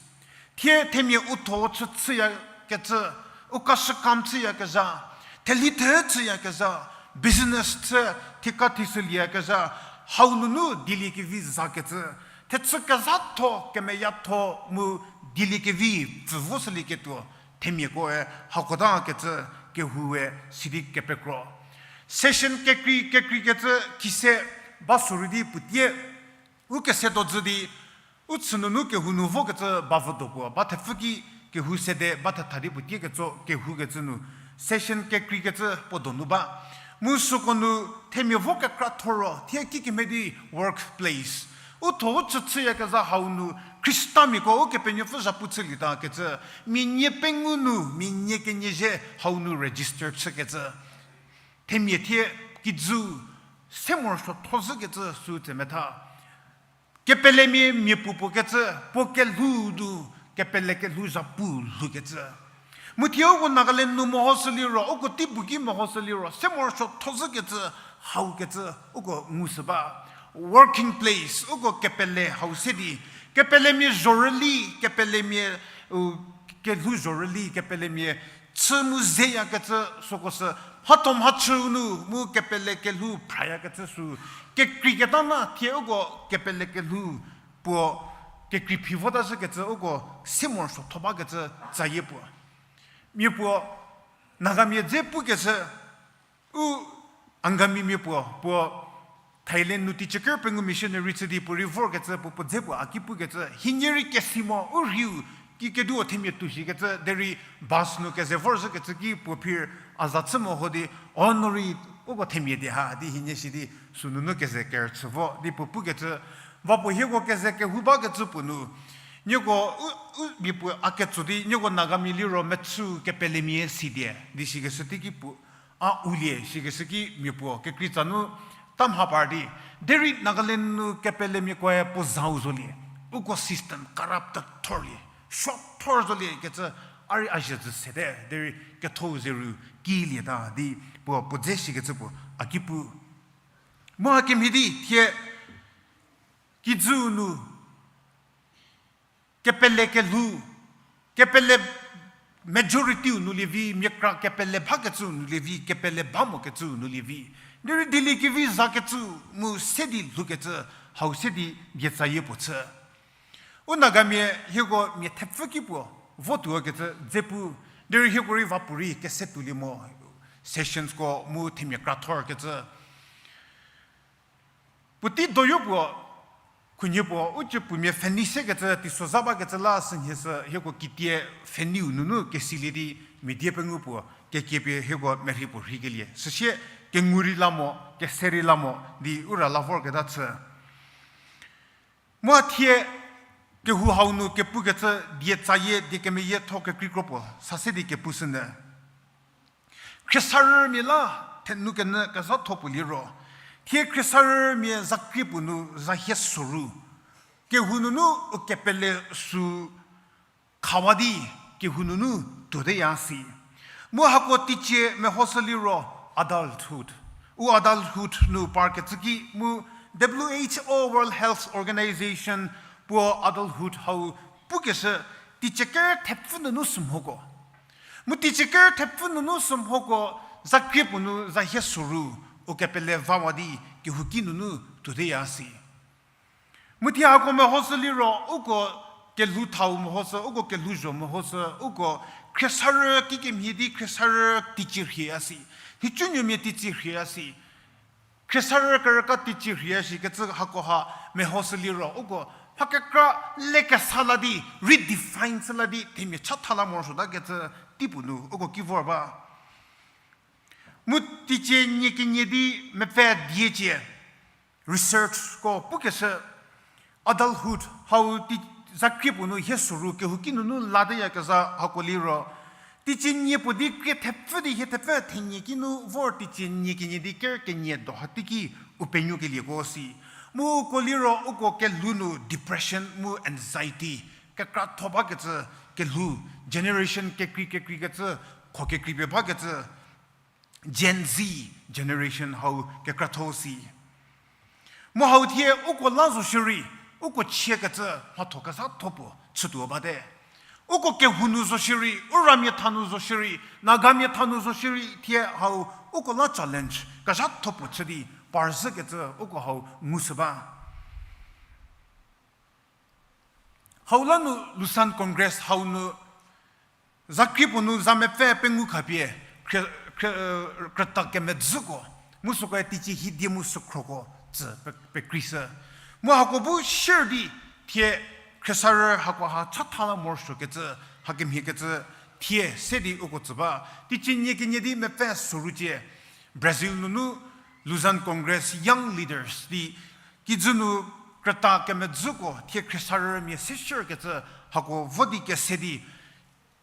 Thie themia u tho chü chüyakecü, u kashükam chüyakezha, thelhi the chüyakezha, business chü thika thisülieyakezha, hau nunu dieliekevi zakecü, thechü kezhatho, kemeyatho mu dieliekevi pfü vo shülieketuo, themiakoe hakotakecü kehoue sidi kepekro. Session kekrei, kekreikecü kise ba sorü di puotie, u kese do zhü di, u chü nunu kehou nu vokecü ba vü do puo, ba thepfü ki kehou sede ba thetha di puotie ketso kehoukecü nu, session kekreikecü puo donu ba. Mu süko nu themia vo kekra thor ro, thie kikemhie di workplace. U tho u chü chüyakezha hau nu, Khristamiako Ukepenuopfü zhapu chülietakecü, mia nie pengou nu, mia nie kenie zhie hau nu register chükecü. Themia thie kijü se morosuo tho zhükecü sü tsemetha. Kepelemia mia puo puo kecü, puo kelhou nu, kepele kelhou zhapu lhoukecü. Mu thie uko Nagaland nu mehoshü liro, uko teipu ki mehoshü liro, se morosuo tho zhükecü, haukecü, uko ngushü ba. Working place, uko kepele hau se di, kepelemia zhorüli, kepelemia, u, kelhou zhorüli, kepelemia chü mu zeyakecü süko sü, mhatho mhachüu nu mu kepele kelhou phrayakecü sü, kekreiketa na thie uko kepele kelhou puo, kekrei phi vota zhükecü uko se morosuo tho bakecü tsayie puo. Mia puo, Nagamia dze pukecü, u Angamimia puo, puo Thailand nu teicie ker pengou missionary chü di puo rei vorkecü, puo puo dze puo a ki pukecü, hienie rei kesi mo, u rhiu, kikeduo themia tuoshikecü, derei bus nu keze vorzhükecü ki puo phir a za chü mo ho di, o no rei uko themia di ha, di hienie shi di, sünunu keze kerüchü vo, di puo pukecü, va puo hieko keze kehou bakecü puo nu, nieko u, u mia puo a ketso di, nieko Nagamia liro mechü kepelemia si die, di shikeshü teiki puo, a ulie shikeshü ki mia puo kekreitsa nu ta mha par di, derei Nagaland nu kepelemiakoe puo zau zolie, uko system corrupt thorlie, short thor zoliekecü, a rei a zhie zü sete, derei kethou zeru kilieta di puo puo dze shikecü puo a ki pu. Mu hakemhie di thie kijüu nu kepele kelhou, kepele majority-u nu lievi, mia kra kepele bakecüu nu lievi, kepele ba mokecüu nu lievi, derei dieliekevi zakecü mu se di lhoukecü, hau se di dietsayie puo chü. U Nagamia hieko mia thepfü ki puo votuokecü dze pu, derei hieko rei va puorei kese tuolie mo, sessionsko mu themia kra thorkecü. Puotei doyo puo, khunhie puo, u cü puomia pfhenei sekecü, teisozha bakecü la sünhie sü, hieko kitie pfheneiu nunu kesilie di, mia die pengou puo, kekiepie hieko merhei puo rheikelie. Süsie, kengu rei la mo, kese rei la mo, di u ra la vorketa chü. Mu a thie, kehou hau nu kepukecü, dietsayie, die kemeyietho kekreikro puo, sa se di kepushünyü. Khriesarümia la, thenu kenyü kezhatho puo liro. Thie khriesarümia zakrie puo nu zahie soru, kehou nunu u kepele sü khawa di kehou nunu tuoteya si. Mu hako teicie mehoshü liro adulthood. U adulthood nu parkecü ki mu W H O, World Health Organization, puo adulthood hau pukeshü teicie ker thepfü nunu sümhoko. Mu teicie ker thepfü nunu sümhoko zakrie puo nu zahie soru u kepele vawa di kehouki nunu tuoteya si. Mu thie hako mehoshü liro uko kelhou thau mehoshü, uko kelhouzho mehoshü, uko khriesarü kikemhie di khriesarü teicie rhieya si. Nhicunuomia teicie rhieya si. Khriesarü kerüka teicie rhieya shikecü hakoha mehoshü liro uko mha kekra lekesa la di, redefine chü la di themia chatha la morosuotakecü teipuo nu uko ki vor ba. Mu teicie nie kenie di mepfü diecie, researchko pukeshü, adulthood hau ti, zakrie puo nu hie soru kehouki nunu lateyakezha hako liro, teicie nie puo di krie thepfü di hie thepfü thenie ki nu vor teicie nie kenie di ker kenie do ha teiki u penuokelieko si. Mu uko liro uko kelhou nu depression mu anxiety kekratho bakecü kelhou, generation kekrei kekreikecü, kho kekreipie bakecü, Gen Z generation hau kekratho si. Mu hau thie uko la zo shierei, uko chiekecü mhatho kezhatho puo chütuo bate. Uko kehou nu zo shierei, u ramia tha nu zo shierei, Nagamia tha nu zo shierei, thie hau uko la challenge kezhatho puo chü di parzhükecü uko hau ngushü ba. Hau la nu Lausanne Congress hau nu zakrie puo nu za mepfü pengou khapie, krü-, krü-, krüta kemedzüko, mu süko teicie hiedie mu sükroko tsü pe-, pekreishü. Mu hako bu share di thie khriesarü hakoha chatha la morosuokecü, hakemhiekecü thie se di uko tsü ba. Teicie nie kenie di mepfü soru cie, Brazil nunu Lausanne Congress Young Leaders di kijü nu krüta kemedzüko thie khriesarümia se share kecü hako vo di kese di,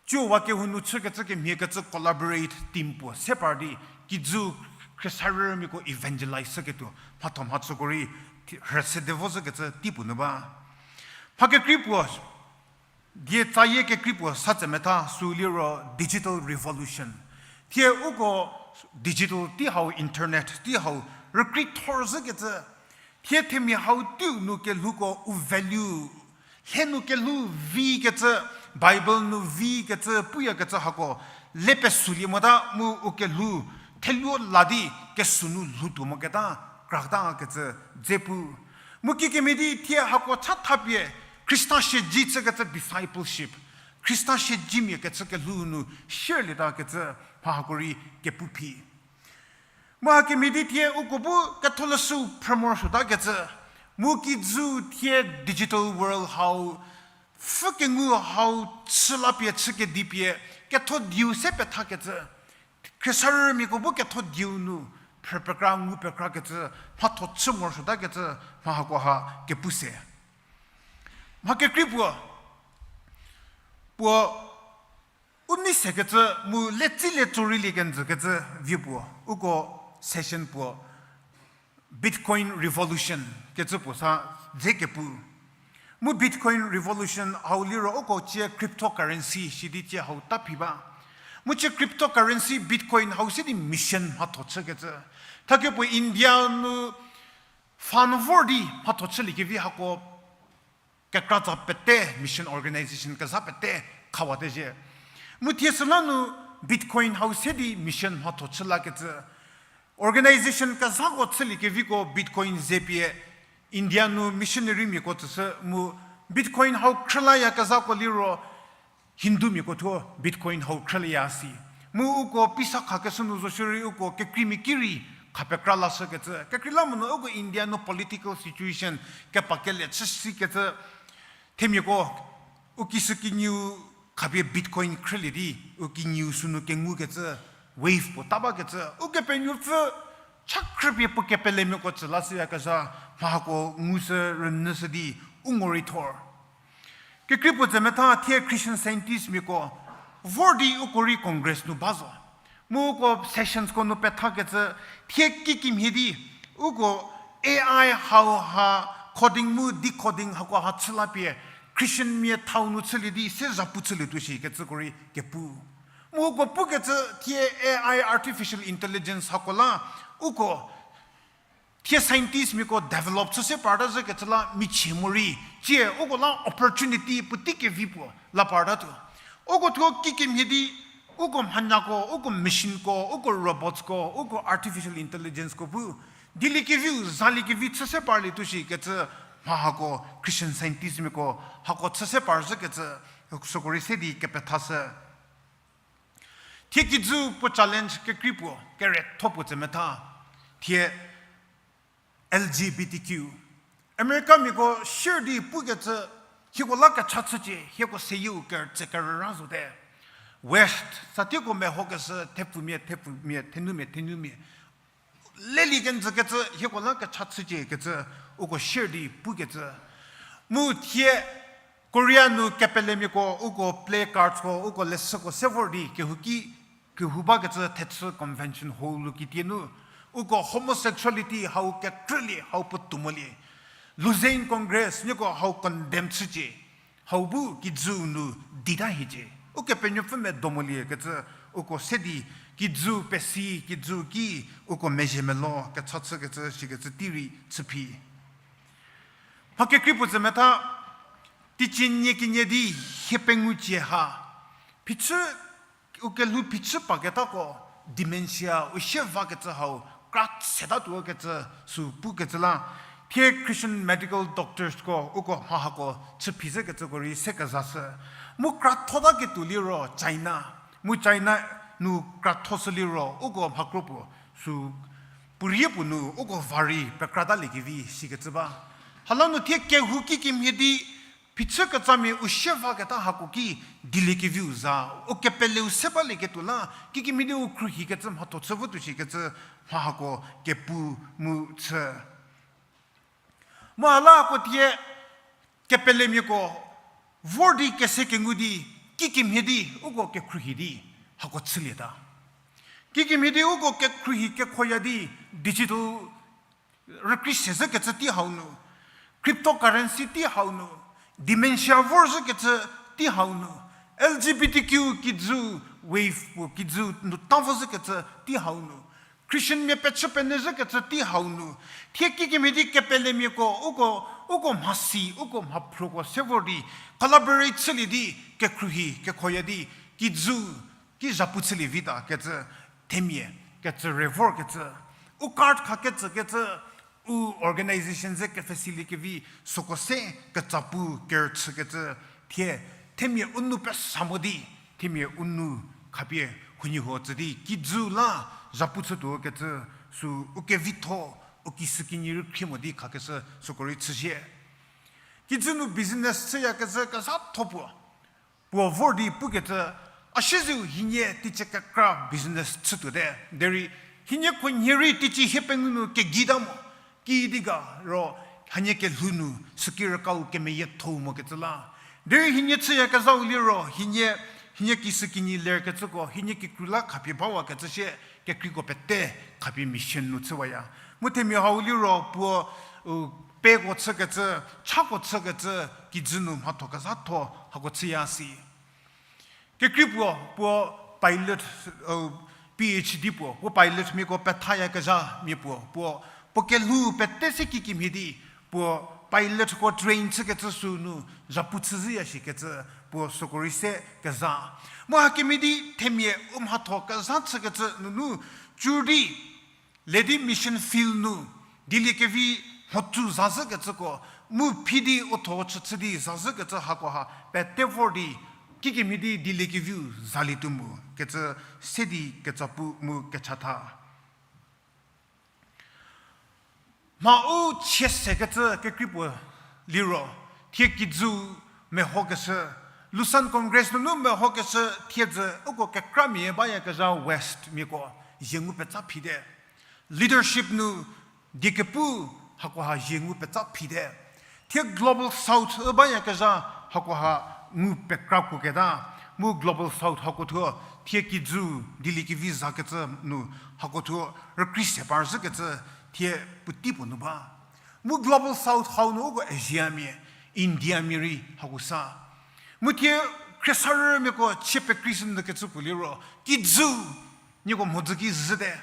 cüwa kehou nu chükecü kemhiekecü collaborate team puo se par di, kijü khriesarümiako evangelize shüketuo mhatho mhachüko rei thi-, rhüsede vo zhükecü teipuo nu ba. Mha kekrei puo, die tsayie kekrei puo sa tsemetha sü liro digital revolution. Thie uko digital tei hau, internet tei hau rükreithor zhükecü, thie themia hau teiu nu kelhouko u value, lhe nu kelhou vikecü, Bible nu vikecü puyakecü hako le pesülie mota mu u kelhou theluo la di kesü nu lhoutuo moketa kratakecü dze pu. Mu kikemhie di thie hako chathapie Khrista siedzi chükecü discipleship, Khrista siedzimia kecü kelhou nu sharelieta kecü mha hako rei kepu phi. Mu hakemhie di thie uko bu ketholeshü phrü morosuotakecü, mu kijü thie digital world hau, pfhü kengu hau chü la pie chü kedi pie, ketho dieu se pethakecü, khriesarümiako bu ketho dieu nu phrü pekra ngu pekrakecü, mhatho chü morosuotakecü, mha hakoha kepu se. Mha kekrei puo, puo u nei sekecü mu le tsi le tso rei lie kenjükecü vie puo, uko session puo, Bitcoin Revolution kecü puo sa dze kepu. Mu Bitcoin Revolution hau liro uko cie cryptocurrency shidi cie hau ta phi ba. Mu cie cryptocurrency Bitcoin hau se di mission mhatho chükecü. Thakepuo India nu fund vor di mhatho chüliekevi hako kekratsa pete, mission organization kezha pete khawate zhie. Mu thie süla nu Bitcoin hau se di mission mhatho chü lakecü. Organization kezhako chüliekeviko Bitcoin ze pie India nu missionarymiako tsüshü mu Bitcoin hau khrülayakezhako liro Hindumiako thuo Bitcoin hau khrülaya si. Mu uko pisa khakeshü nu zo shierei uko kekreimia ki rei khapekra lashükecü. Kekreilamonyü uko India nu political situation kepa kele chü sikecü themiako u kishükinyiu khapie Bitcoin khrülie di u kinyiu sünu kengukecü wave puo ta bakecü. Ukepenuopfü cha khrüpie puo kepelemiako tsü lashüyakezha mha hako ngushü rünyüshü di u ngo rei thor. Kekreipuo tsemetha thie Christian Scientistmiako vor di uko rei Congress nu ba zo. Mu uko sessionsko nu pethakecü thie kikimhie di Uko A I hauha coding mu decoding hakoha chü la pie Christian mia thau nu chülie di se zhapu chülietuo shikecüko rei kepu. Mu uko pukecü thie A I, artificial intelligence hako la uko thie scientist miako develop chü se parta zhükecü la michie morei, tsie uko la opportunity puotei kevi puo la partatuo. Uko thuo kikemhie di, uko mhanyako, uko machineko, uko robotsko, uko artificial intelligenceko bu dieliekeviu zaliekevi chü se parlietuo shikecü mha hako Christian scientist miako hako chü se par zhükecü süko rei se di kepethashü. Thie kijü puo challenge kekrei puo, keretho puo tse metha. Thie L G B T Q. America miako sier di pukecü, hieko la kecha chücie, hieko seyieu kerütse kerüra zote. West, satieko mehokeshü, thepfumia, thepfumia, thenumia, thenumia. Lelie kenjü kecü, hieko la kecha chücie kecü, uko sier di pukecü. Mu thie Korea nu kepelemiako, uko placardko, uko leshüko se vor di, kehouki, kehou bakecü thechü convention hall nu kitie nu, uko homosexuality hau kekrülie, hau puotou molie. Lausanne Congress nieko hau condemn chücie. Hau bu kijüu nu dita hiecie. Ukepenuopfü medo moliekecü, uko se di kijüu pesi, kijüu ki, uko mezhie melo kecha chükecü shikecü tei rei chüphi. Mha kekrei puo tse metha, teicie nie kenie di hie pengou cie ha. Phichü, u kelhou phichü paketako, dementia, u sie vakecü hau, kra setatuo kecü, sü pukecü la. Thie Christian medical doctorsko, uko mha hako chüphi zhükecüko rei se kezashü. Mu krathota ketuo liro China. Mu China nu krathoshü liro, uko mha kro puo, sü puorie puo nu, uko va rei pekratalie kevi shikecü ba. Hala nu thie kehou kikemhie di, phichü ketsamia u sie vaketa hako ki dieliekeviu za, u kepeleu se balieketuo la, kikemhie di u khruohikecü mhatho chü votuo shikecü mha hako kepu mu chü. Mu hala hako thie kepelemiako vor di kese kengu di, kikemhie di uko kekhruohi di hako chülieta. Kikemhie di uko kekhruohi kekhoya di digital rükrei se zhükecü tei hau nu, cryptocurrency tei hau nu, dementia vor zhükecü tei hau nu, L G B T Q kijü wave puo kijü nu ta vo zhükecü tei hau nu, Christian mia pechü penyü zhükecü tei hau nu, thie kikemhie di kepelemiako uko, uko mhasi, uko mhaphroko se vor di, collaborate chülie di, kekhruohi kekhoya di, kijü ki zhapu chülie vita kecü themia kecü rei vorkecü, u card khakecükecü, u organization ze kepfhesilie kevi süko se ketsa pu kerüchükecü, thie themia u nou pesa mo di, themia u nou khapie huoniehuo tsü di kijü la zhapu chütuo kecü, sü u kevitho, u kisükinyi rei khrie mo di khakeshü süko rei chüzie. Kijü nu business chüyakezhü kezhatho puo, puo vor di pukecü, a siezeu hienie teicie kekra business chütuote. Derei hienie khunhie rei teicie hiepengou nu kegei ta mo, kidi ga ro hanie kelhou nu süki rükau kemeyiethou mokecü la. Derei hienie chüyakezhau liro, hienie, hienie kisükinyi lerkecüko, hienie kikru la khapie bawakecü sie, kekreiko pete khapie mission nu chüwaya. Mu themia hau liro puo, u, peko chükecü, chako chükecü, kijü nu mhatho kezhatho hako chüya si. Kekrei puo, puo pilot, u, P H D puo, puo pilot miako pethayakezha mia puo, puo, puo kelhou pete se kikemhie di, puo pilotko train chükecü sünu zhapu chüzhüya shikecü, puo süko rei se keza. Mu hakemhie di themia u mhatho kezha chükecü nunu, cür di, le di mission field nu, dieliekevi mhotsü zazhükecüko, mu phi di u tho chüchü di zazhükecü hakoha pete vor di, kikemhie di dieliekeviu zalietuo mu kecü se di ketsa pu mu kechatha. Mha u chie sekecü kekrei puo liro, thie kijü mehokeshü, Lausanne Congress nunu mehokeshü thiedzü uko kekramia bayakezha West miako zie ngu petsa phite. Leadership nu diekepu hakoha zie ngu petsa phite. Thie Global South bayakezha hakoha ngu pekra kuoketa. Mu Global South hako thuo thie kijü dieliekevi zakecü nu hako thuo rükrei se par zhükecü, thie puotei puo nu ba. Mu Global South hau nu uko Asiamia, Indiamia rei hako sa. Mu thie khriesarümiako chie pekreishünyü kecü puo liro, kijü, nieko mhodzü ki zhüte.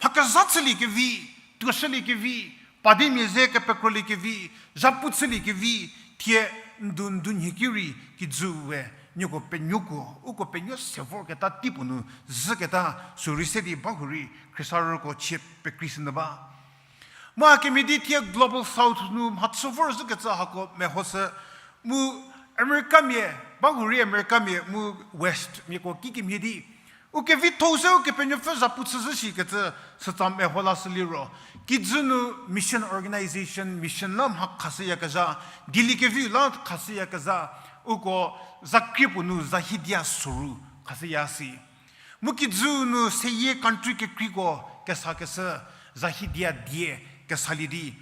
Mha kezha chüliekevi, tuoshüliekevi, padimia ze kepekrolie kevi, zhapu chülie kevi, thie ndu ndu nhie ki rei kijüe, nieko penuoko, uko penuo se vorketa tei puo nu zhüketa, sürei se di bahurei khriesarüko chie pekreishünyü ba. Mu hakemhie di thie Global South nu mhachü vorzhükecü hako mehoshü, mu Americamia, bahurei Americamia mu Westmiako kikemhie di u kevitho-u se Ukepenuopfü zhapu chüzhü shikecü sütsa meho lashü liro, kijü nu mission organization, mission la mha khashüyakezha, dieliekeviu la khashüyakezha, uko zakrie puo nu zahiedia soru khashüya si. Mu kijü nu seyie country kekreiko kesakeshü, zahiedia die kesalie di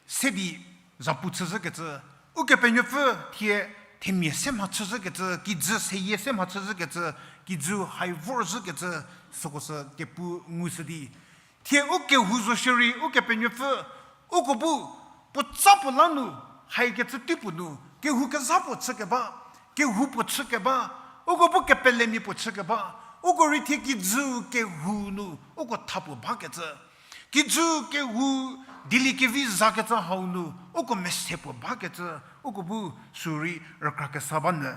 se di zhapu chüzhükecü, Ukepenuopfü thie themia se mha chüzhükecü, kijü seyie se mha chüzhükecü, kijü hai vorzhükecü, süko sü kepu ngushü di. Thie u kehou zo shierei Ukepenuopfü, uko bu puotsa puo la nu, haikecü tei puo nu, kehou kezha puo chükeba, kehou puo chükeba, uko bu kepelemia puo chükeba, uko rei thie kijü kehou nu, uko tha puo bakecü. Kijü kehou dieliekevi zakecü hau nu, uko mese puo bakecü, uko bu sürei rükrakesa ba nyü.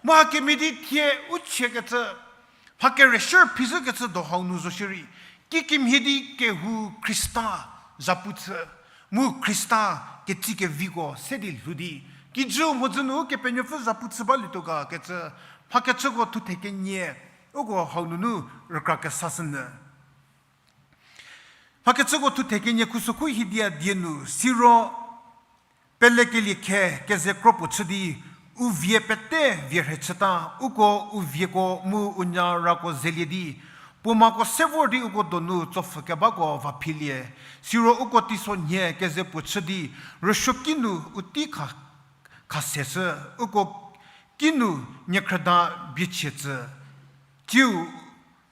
Mu hakemhie di thie u chiekecü, mha kereshü phizhükecü do hau nu zo shierei, kikemhie di kehou Khrista zhapu chü, mu Khrista ketsikeviko se di lhou di, kijü mhodzü nu Ukepenuopfü zhapu chü balietuo ga kecü, mhakechüko thuthe kenie, uko hau nunu rükrakesashü nyü. Mhakechüko thuthe kenie khusokhu hiedia die nu, siro pelekelie khe keze kro puo chü di, u vie pete vie rhe chüta, uko u vieko mu u nyarako zelie di, puo mako se vor di uko donu tsopfhü kebako va philie. Siro uko teisonhie keze puo chü di, rüsuoki nu u tei kha, khaseshü, uko kinu niekhrüda biechie tsü, tsiu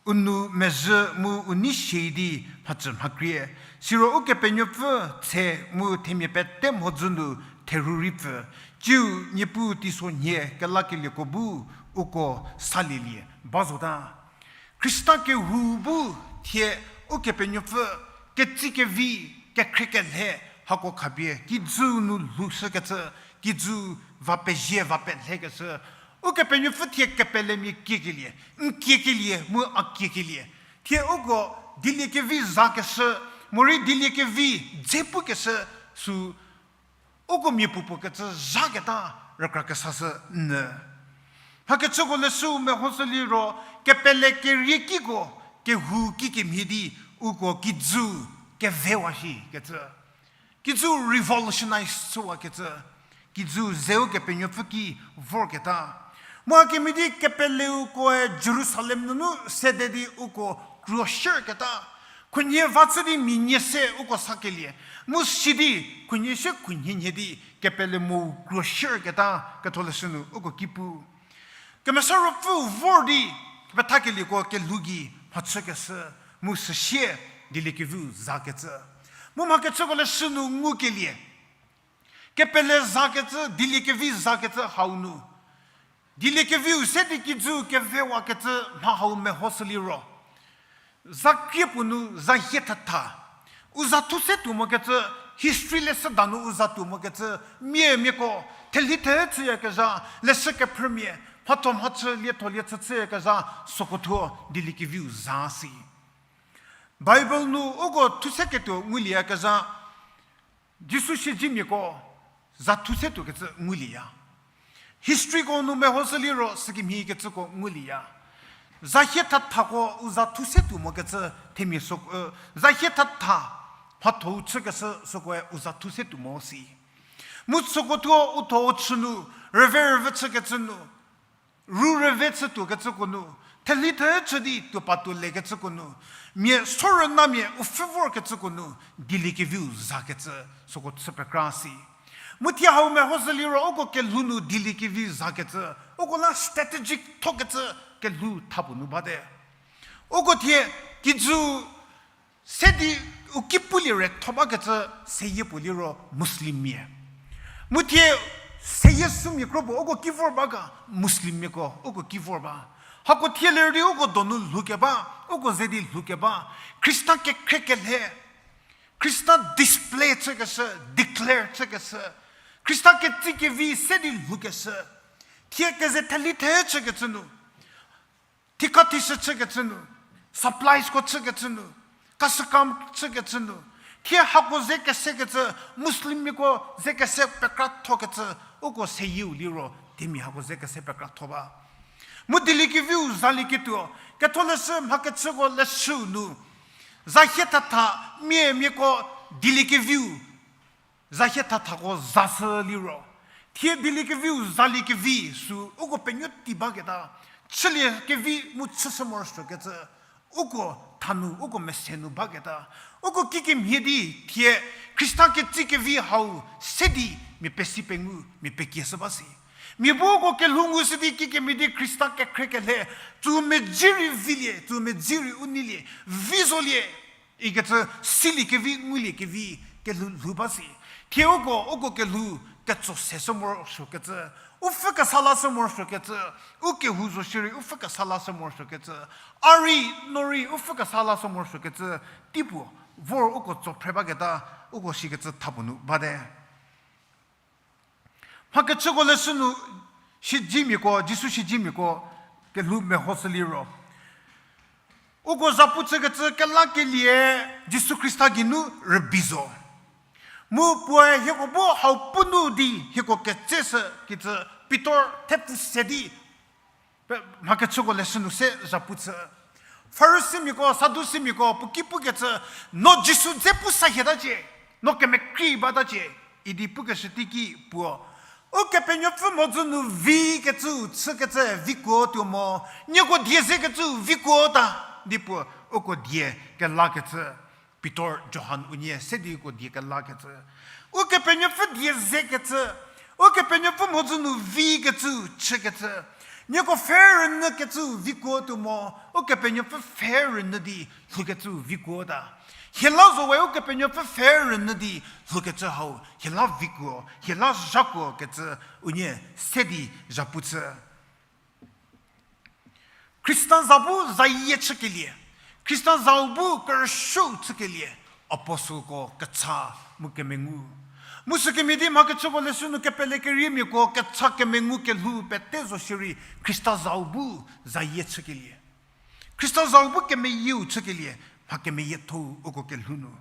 u nou mezhü mu u nei sie di mhacü mhakrie. Siro Ukepenuopfü tse mu themia pete mhodzü nu theru rei pfü, tsiu Niepuu teisonhie kelakelieko bu uko salielie ba zota. Khrista kehou bu thie Ukepenuopfü ketsikevi, kekhrie kelhe hako khapie kijü nu lhoushükecü, kijü va pezie va pelhekeshü, Ukepenuopfü thie kepelemia kiekelie, n kiekelie mu a kiekelie. Thie uko dieliekevi zakeshü, morei dieliekevi dze pukeshü sü uko mia puopuo kecü zhaketa rükrakesashü nyü. Mhakechüko leshüu mehoshü liro, kepele keriekiko kehou kikemhie di uko kijü kevewa shikecü. Kijü revolutionize chüwakecü. Kijü zeu Kepenuopfü ki vorketa. Mu hakemhie di kepeleukoe Jerusalem nunu sede di uko kruoshüketa. Khunhie va chü di mia nie se uko sakelie. Mu sidi khunhie sie khunhie nhie di kepele mou kruoshüketa ketholeshü nu uko ki pu. Kemesa Ruopfüu vor di, kepethakelieko kelhou gei mhachükeshü, mu süsie dieliekeviu zakecü. Mu mhakechüko leshü nu ngukelie. Kepele zakecü, dieliekevi zakecü hau nu. Dieliekeviu se di kijü kevewakecü mha hau mehoshü liro. Zakrie puo nu za hie thatha. U za thu se tuo mokecü, history leshüda nu u za tuo mokecü, mia miako, thelhi the chüyakezha, leshü kephrümia, mhatho mhachü lietho lie chü chüyakezha, süko thuo dieliekeviu za si. Bible nu uko thu se ketuo ngulieyakezha, Jisu siedzemiako za thu se tuokecü ngulieya. Historyko nu mehoshü liro sükemhie kecüko ngulieya. Za hie thathako u za thu se tuo mokecü themia sü, za hie thatha mhatho-u chükeshü sükoe u za thu se tuo mo si. Mu süko thuo u tho-u chü nu, rüve rüve chükecü nu, ru rüve chü tuokecüko nu, thelhi the chü di tuo pa tuo lekecüko nu, mia sorüna mia u pfhü vorkecüko nu, dieliekeviu zakecü süko chü pekra si. Mu thie hau mehoshü liro uko kelhou nu dieliekevi zakecü, uko la strategic thokecü kelhou tha puo nu bate. Uko thie kijü Se di u ki pulie re tho bakecü seyie puo liro Muslimmia. Mu thie seyie sümia kro puo uko ki vor ba ga, Muslimmiako uko ki vor ba. Hako thie ler di uko donu lhoukeba, uko ze di lhoukeba. Khrista kekhrie kelhe, Khrista display chükeshü, declare chükeshü. Khrista ketsi kevi se di lhoukeshü. Thie keze theli the chükecü nu. Thika thishü chükecü nu, suppliesko chükecü nu, kasükam chükecü nu, thie hako ze kesekecü, Muslimmiako ze kese pekrathokecü, uko seyieu liro themia hako ze kese pekratho ba. Mu dieliekeviu zalieketuo, ketholeshü mhakechüko leshüu nu, za hie thatha mia miako dieliekeviu, za hie thathako zashü liro, thie dieliekeviu zaliekevi sü uko penuo ti baketa, chülie kevi mu chüshü morosuokecü, uko thanu, uko mese nu baketa, uko kikemhie di thie Khrista ketsi kevi hau se di mia pesi pengu, mia pekieshü ba si. Mia bu uko kelhou ngushü di kikemhie di Khrista kekhrie kelhe, tsü medzi rei vilie, tsü medzi rei u neilie, vi zolie ikecü silie kevi, ngulie kevi, kelhou lhou ba si. Thie uko, uko kelhou ketso seshü morosuokecü, u pfhü kesa lashü morosuokecü, u kehou zo shierei u pfhü kesa lashü morosuokecü, a rei, no rei u pfhü kesa lashü morosuokecü, teipuo vor uko tso phre baketa, uko shikecü thapuo nu bate. Mhakechüko leshü nu siedzemiako, Jisu siedzemiako kelhou mehoshü liro, uko zhapu chükecü kelakelie Jisu Khrista geinu rübei zo. Mu puoe hieko bu hau pu nu di hieko ketseshü kecü Pitor thepfü se di mhakechüko leshü nu se zhapu chü. Farisimiako, Sadusimiako puo ki pukecü, no Jisu dze pu sa hietacie, no kemekrei batacie, idi pukeshü teiki puo, Ukepenuopfü mhodzü nu vikecüu chükecü vikuo tuo mo, nieko die zekecüu vikuo ta, di puo uko die kelakecü. Pitor, Johan unie se di uko die kelakecü. Ukepenuopfü die zekecü, Ukepenuopfü mhodzü nu vikecüu chükecü, nieko pfhe rünyükecüu vikuo tuo mo, Ukepenuopfü pfhe rünyü di lhoukecüu vikuo ta. Hiela zo we Ukepenuopfü pfhe rünyü di lhoukecü hau, hiela vikuo, hiela zhakuo kecü unie se di zhapu chü. Khrista za bu zayie chükelie, Khrista zau bu kerüshüu chükelie, apostleko kecha mu kemengu. Mu sükemhie di mhakechüko leshü nu kepele keriemiako kecha kemengu kelhou pete zo shierei Khrista zau bu zayie chükelie. Khrista zau bu kemeyieu chükelie, mha kemeyiethou uko kelhou nu.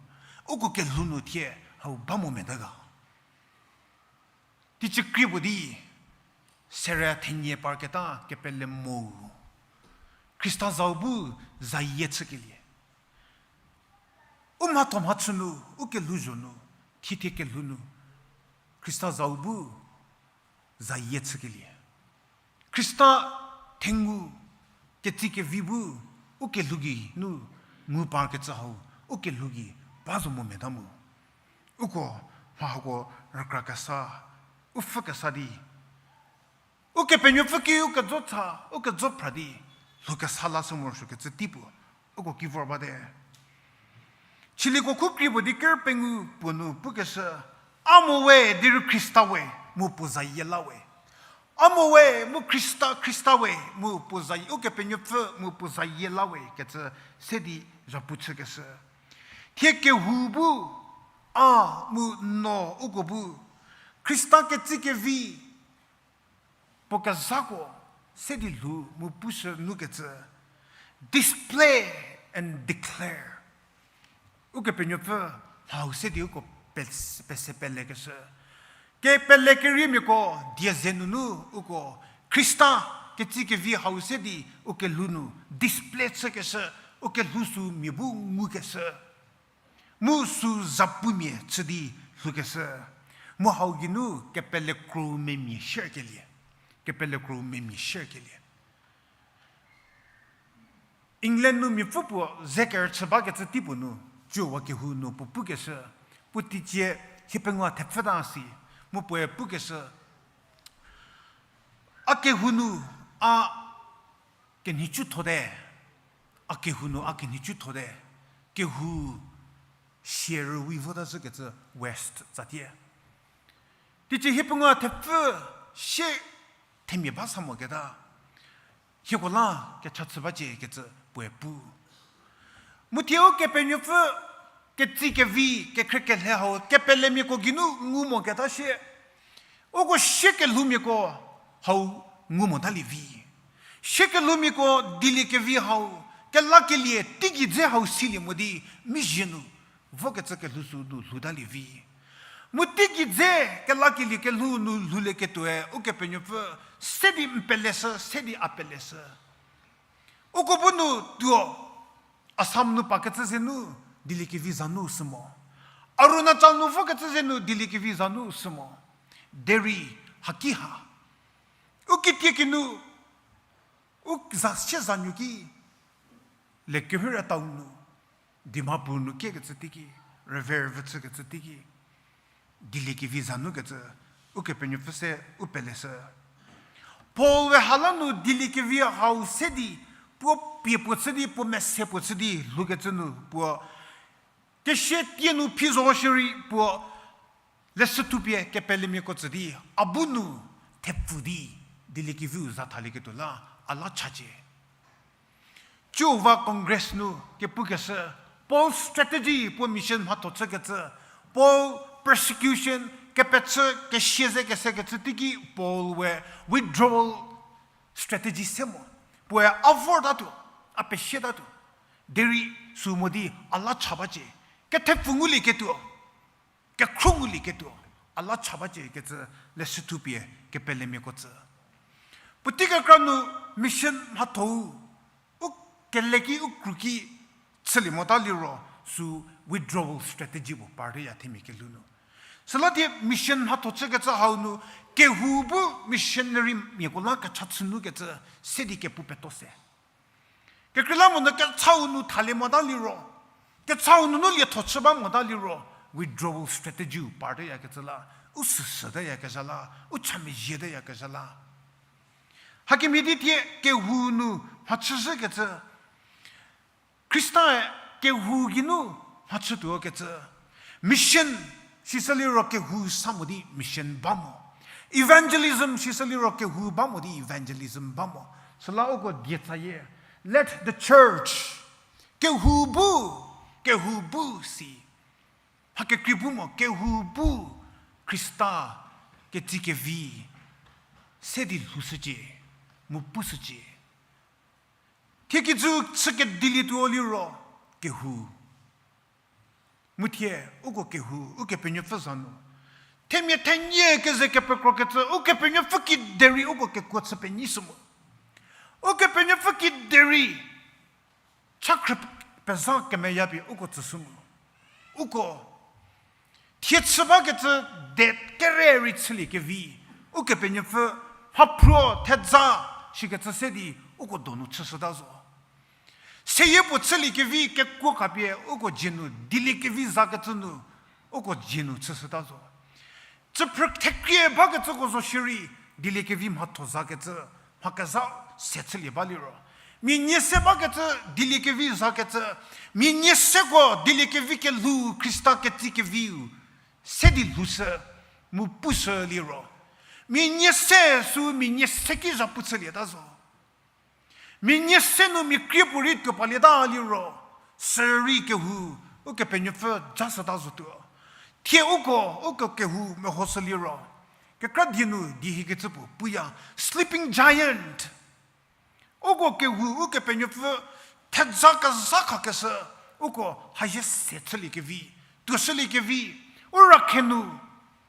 Uko kelhou nu thie hau ba mo meta ga. Teicie krie puo di, sere thenie parketa kepele mo. Khrista zau bu zayie chükelie. U mhatho mhachü nu, u kelhouzho nu, thiethie kelhou nu, Khrista zau bu zayie chükelie. Khrista thengu ketsi kevi bu u kelhou gei nu ngu parkecü hau, u kelhou gei ba zo mo meta mu. Uko mha hako rükra kesa, u pfhü kesa di, Ukepenuopfü ki u kejo cha, u kejo phra di, lhoukesa lashü morosuokecü tei puo uko ki vor bate. Chiliko khu krie puo di ker pengou puo nu pukeshü, a mo we derei Khrista we, mu puo zayie la we. A mo we mu Khrista, Khrista we mu puo zayie, Ukepenuopfü mu puo zayie la we kecü se di zhapu chükeshü. Thie kehou bu, a mu no uko bu, Khrista ketsi kevi puo kezhako se di lhou mu pushü nukecü, display and declare. Ukepenuopfü hau se di uko pe-, pese pelekeshü. Kepele keriemiako die ze nunu uko Khrista ketsi kevi hau se di u kelhou nu display chükeshü, u kelhou sü mia bu ngukeshü. Mu sü zapumia chü di lhoukeshü. Mu hau geinu kepele kro memia share kelie. Kepele kro memia share kelie. England nu miapfü puo ze kerüchü bakecü tei puo nu, cüwa kehou nu puo pukeshü, puo teicie hiepengou thepfü ta si, mu puoe pukeshü, a kehou nu a kenhicuthote, a kehou nu a kenhicuthote, kehou sie rüwi vota zhükecü West tsatie. Teicie hiepengou thepfü sie themia ba sa moketa. Hieko la kecha chü bacie kecü puoe pu. Mu thie Ukepenuopfü ketsi kevi, kekhriekelhe hau, kepelemiako geinu ngu moketa shie. Uko sie kelhoumiako hau ngu motalie vi. Sie kelhoumiako dieliekevi hau, kelakelie teigei dze hau silie mo di, mizhie nu vokecü kelhou süu nu lhoutalie vi. Mu teigei dze kelakelie kelhou nu lhoulieketuoe Ukepenuopfü se di n peleshü, se di a peleshü. Uko bu nu tuo, Assam nu pakecü ze nu dieliekevi za nu sü mo. Arunachal nu vokecü ze nu dieliekevi za nu sü mo. Derei haki ha, u kitiekinu, u za sie zanuo ki, le kehou rei town nu, Dimapur nu kiekecü teiki, rüve rüvü chükecü teiki, dieliekevi za nu kecü, Ukepenuopfü se u peleshü. Paul we hala nu dieliekevi hau se di, puo pie puo chü di, puo mese puo chü di lhoukecü nu, puo kesie tie nu phi zo shierei puo leshüthupie kepelemiako tsü di, a bu nu thepfü di dieliekeviu za thalieketuo la, a la chacie. Ciuva Congress nu kepukeshü, Paul strategy puo mission mhatho chükecü, Paul persecution kepechü kesie ze kesekecü teiki Paul we withdrawal strategy se mo. Puoe a vortatuo, a pesietatuo. Derei sü mo di a la cha bacie. Kethepfü ngulieketuo, kekhro ngulieketuo, a la cha bacie kecü leshüthupie kepelemiako tsü. Puotei kekra nu mission mhatho-u, u keleki u kruki chülie mota liro sü withdrawal strategy puo parteya themia kelhou nu. Süla thie mission mhatho chükecü hau nu kehou bu missionary miako la kecha chü nu kecü se di kepu peto se. Kekreilamonyü kechau nu thalie mota liro, kechau nunu lietho chü ba mota liro, withdrawal strategy-u parteyakecü la, u süsüteyakezha la, u chamezhieteyakezha la. Hakemhie di thie kehou nu mhachüzhükecü, Khrista-e kehou geinu mhachütuokecü. Mission sisü liro kehou sa mo di mission ba mo. Evangelism sisü liro kehou ba mo di evangelism ba mo. Süla uko dietsayie. Let the church. Kehou bu, kehou bu si. Mha kekrei bu mo, kehou bu Khrista ketsi kevi se di lhoushücie, mu pushücie. Thie kijü chü kedilietuo liro kehou. Mu thie uko kehou, Ukepenuopfü za nu themia thenie keze kepekrokecü, Ukepenuopfü ki derei uko kekuo chü penyishü mo. Ukepenuopfü ki derei chakhrü pezha kemeyapie uko tsüshü mo. Uko thie chü bakecü de kere rei chüliekevi, Ukepenuopfü mhaphruo thedza shikecü se di uko donu chüshüta zo. Seyie puo chüliekevi kekuo khapie uko dzie nu, dieliekevi zakecü nu, uko dzie nu chüshüta zo. Tsüphrü thekrie bakecüko zo shierei, dieliekevi mhatho zakecü, mha kezha se chülie ba liro. Mia nie se bakecü, dieliekevi zakecü, mia nie seko dieliekevi kelhou Khrista ketsi keviu se di lhoushü, mu pushü liro. Mia nie se sü mia nie se ki zhapu chülieta zo. Mia nie se nu mia krie puorei tuo palieta liro, sürei kehou, Ukepenuopfü ja shüta zotuo. Thie uko, uko kehou mehoshü liro, kekra die nu die hiekecü puo puya, sleeping giant. Uko kehou, Ukepenuopfü thedza kezha khakeshü, uko hazie se chüliekevi, tuoshüliekevi, u rakhe nu,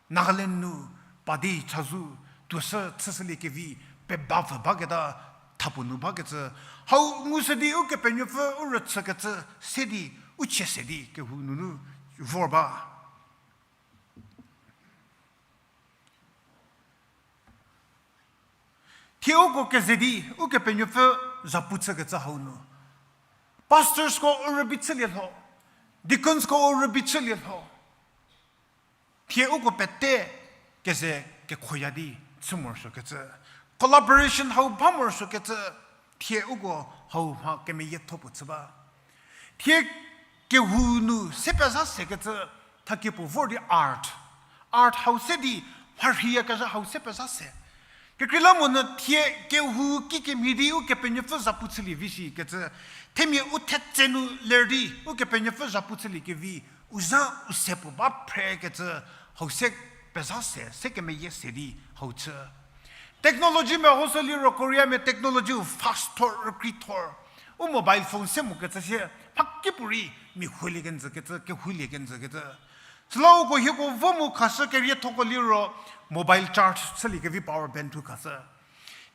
Nagaland nu, pa di chazou, tuoshü chüshüliekevi, pebapfü baketa, thapuo nu bakecü, hau ngushü di Ukepenuopfü u rüchükecü, se di u chie se di kehou nunu vor ba. Thie uko keze di, Ukepenuopfü zhapu chükecü hau nu. Pastorsko u rübei chülie lho. Deaconsko u rübei chülie lho. Thie uko pete keze kekhoya di chü morosuokecü. Collaboration hau ba morosuokecü. Thie uko hau mha kemeyietho puo chü ba. Thie kehou nu se pezha sekecü, thakie puo vor di art. Art hau se di, mharhiyakezha hau se pezha se. Kekreilamonyü thie kehou kikemhie di Ukepenuopfü zhapu chülie vi shikecü, themia u thetse nu ler di Ukepenuopfü zhapu chüliekevi, u zha u se puo ba phrekecü, hau se pezha se, se kemeyie se di hau chü. Technology mehoshü liro Koreamia technology-u fast thor, rükrie thor. U mobile phone se mokecü sie, mhakipuorei mia huolie kenjükecü, kehoulie kenjükecü. Süla uko hieko vo mu khashü keriethoko liro mobile charge chüliekevi power bank thu khashü.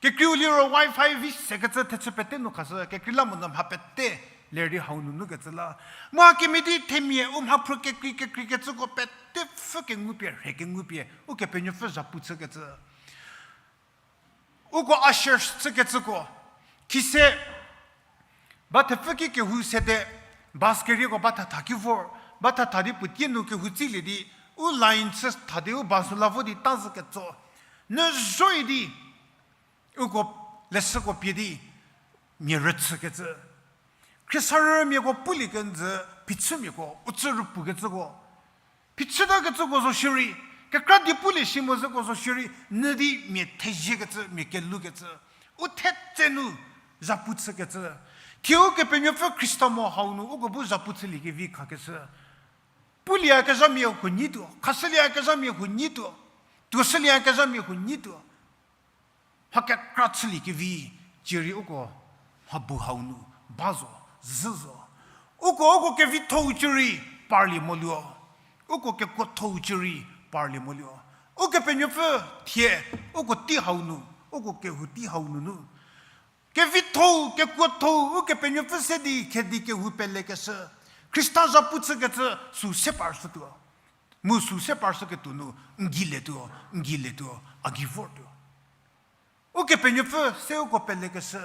Kekreiu liro Wi-Fi vi sekecü thechü pete nu khashü, kekreilamonyü mha pete ler di hau nunu kecü la. Mu hakemhie di themia u mhaphrü kekrei kekreikecüko pete pfhü kengupie, rhe kengupie, Ukepenuopfü zhapu chükecü. Uko usher chükecüko. Khise, ba thepfü ki kehou sede, bus kerieko ba thatha ki vor, ba thatha di puo tie nu kehou tsilie di, u line chü tha di u bus la vo di ta zhü ketso. Nyü zhoi di, uko leshüko pie di, mia rüchükecü. Khriesarümiako pulie kenjü, phichümiako, u tsü rüpukecüko. Phichütakecüko zo shierei, kekra di pulie shi mo zhüko zo shierei, nyü di mia theziekecü, mia kelukecü. U thetse nu, zhapu chükecü. Thie Ukepenuopfü Khrista mo hau nu, uko bu zhapu chüliekevi khakeshü. Pulieyakezhamia huo nyituo, khashülieyakezhamia huo nyituo, tuoshülieyakezhamia huo nyituo. Mha kekra chüliekevi, cierei uko mha bu hau nu ba zo, zhü zo. Uko, uko kevitho-u cierei parlie moluo. Uko kekuotho-u cierei parlie moluo. Ukepenuopfü thie, uko tei hau nu, uko kehou tei hau nunu. Kevitho-u, kekuotho-u, Ukepenuopfü se di khedi kehou pelekeshü. Khrista zhapu chükecü sü se parshütuo. Mu sü se parshüketuo nu, n gilietuo, n gilietuo, a gei vortuo. Ukepenuopfü se uko pelekeshü,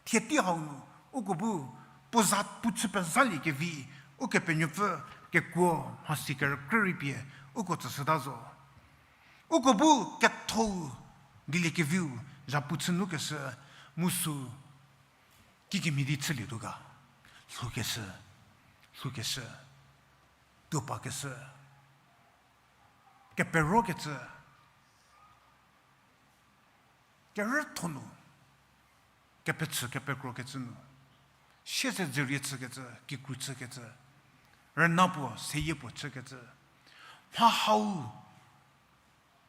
thie tei hau nu, uko bu, puo za puo chü pezhaliekevi, Ukepenuopfü kekuo mhasi kerükrü rei pie, uko tsüshüta zo. Uko bu ketho-u, giliekeviu, zhapu chü nukeshü, mu sü, kikemhie di chülietuo ga, lhoukeshü, lhoukeshü, tuopakeshü, keperokecü, kerütho nu, kepechü kepekrokecü nu, siese dzürie chükecü, kikru chükecü, rüna puo, seyie puo chükecü, mha hau,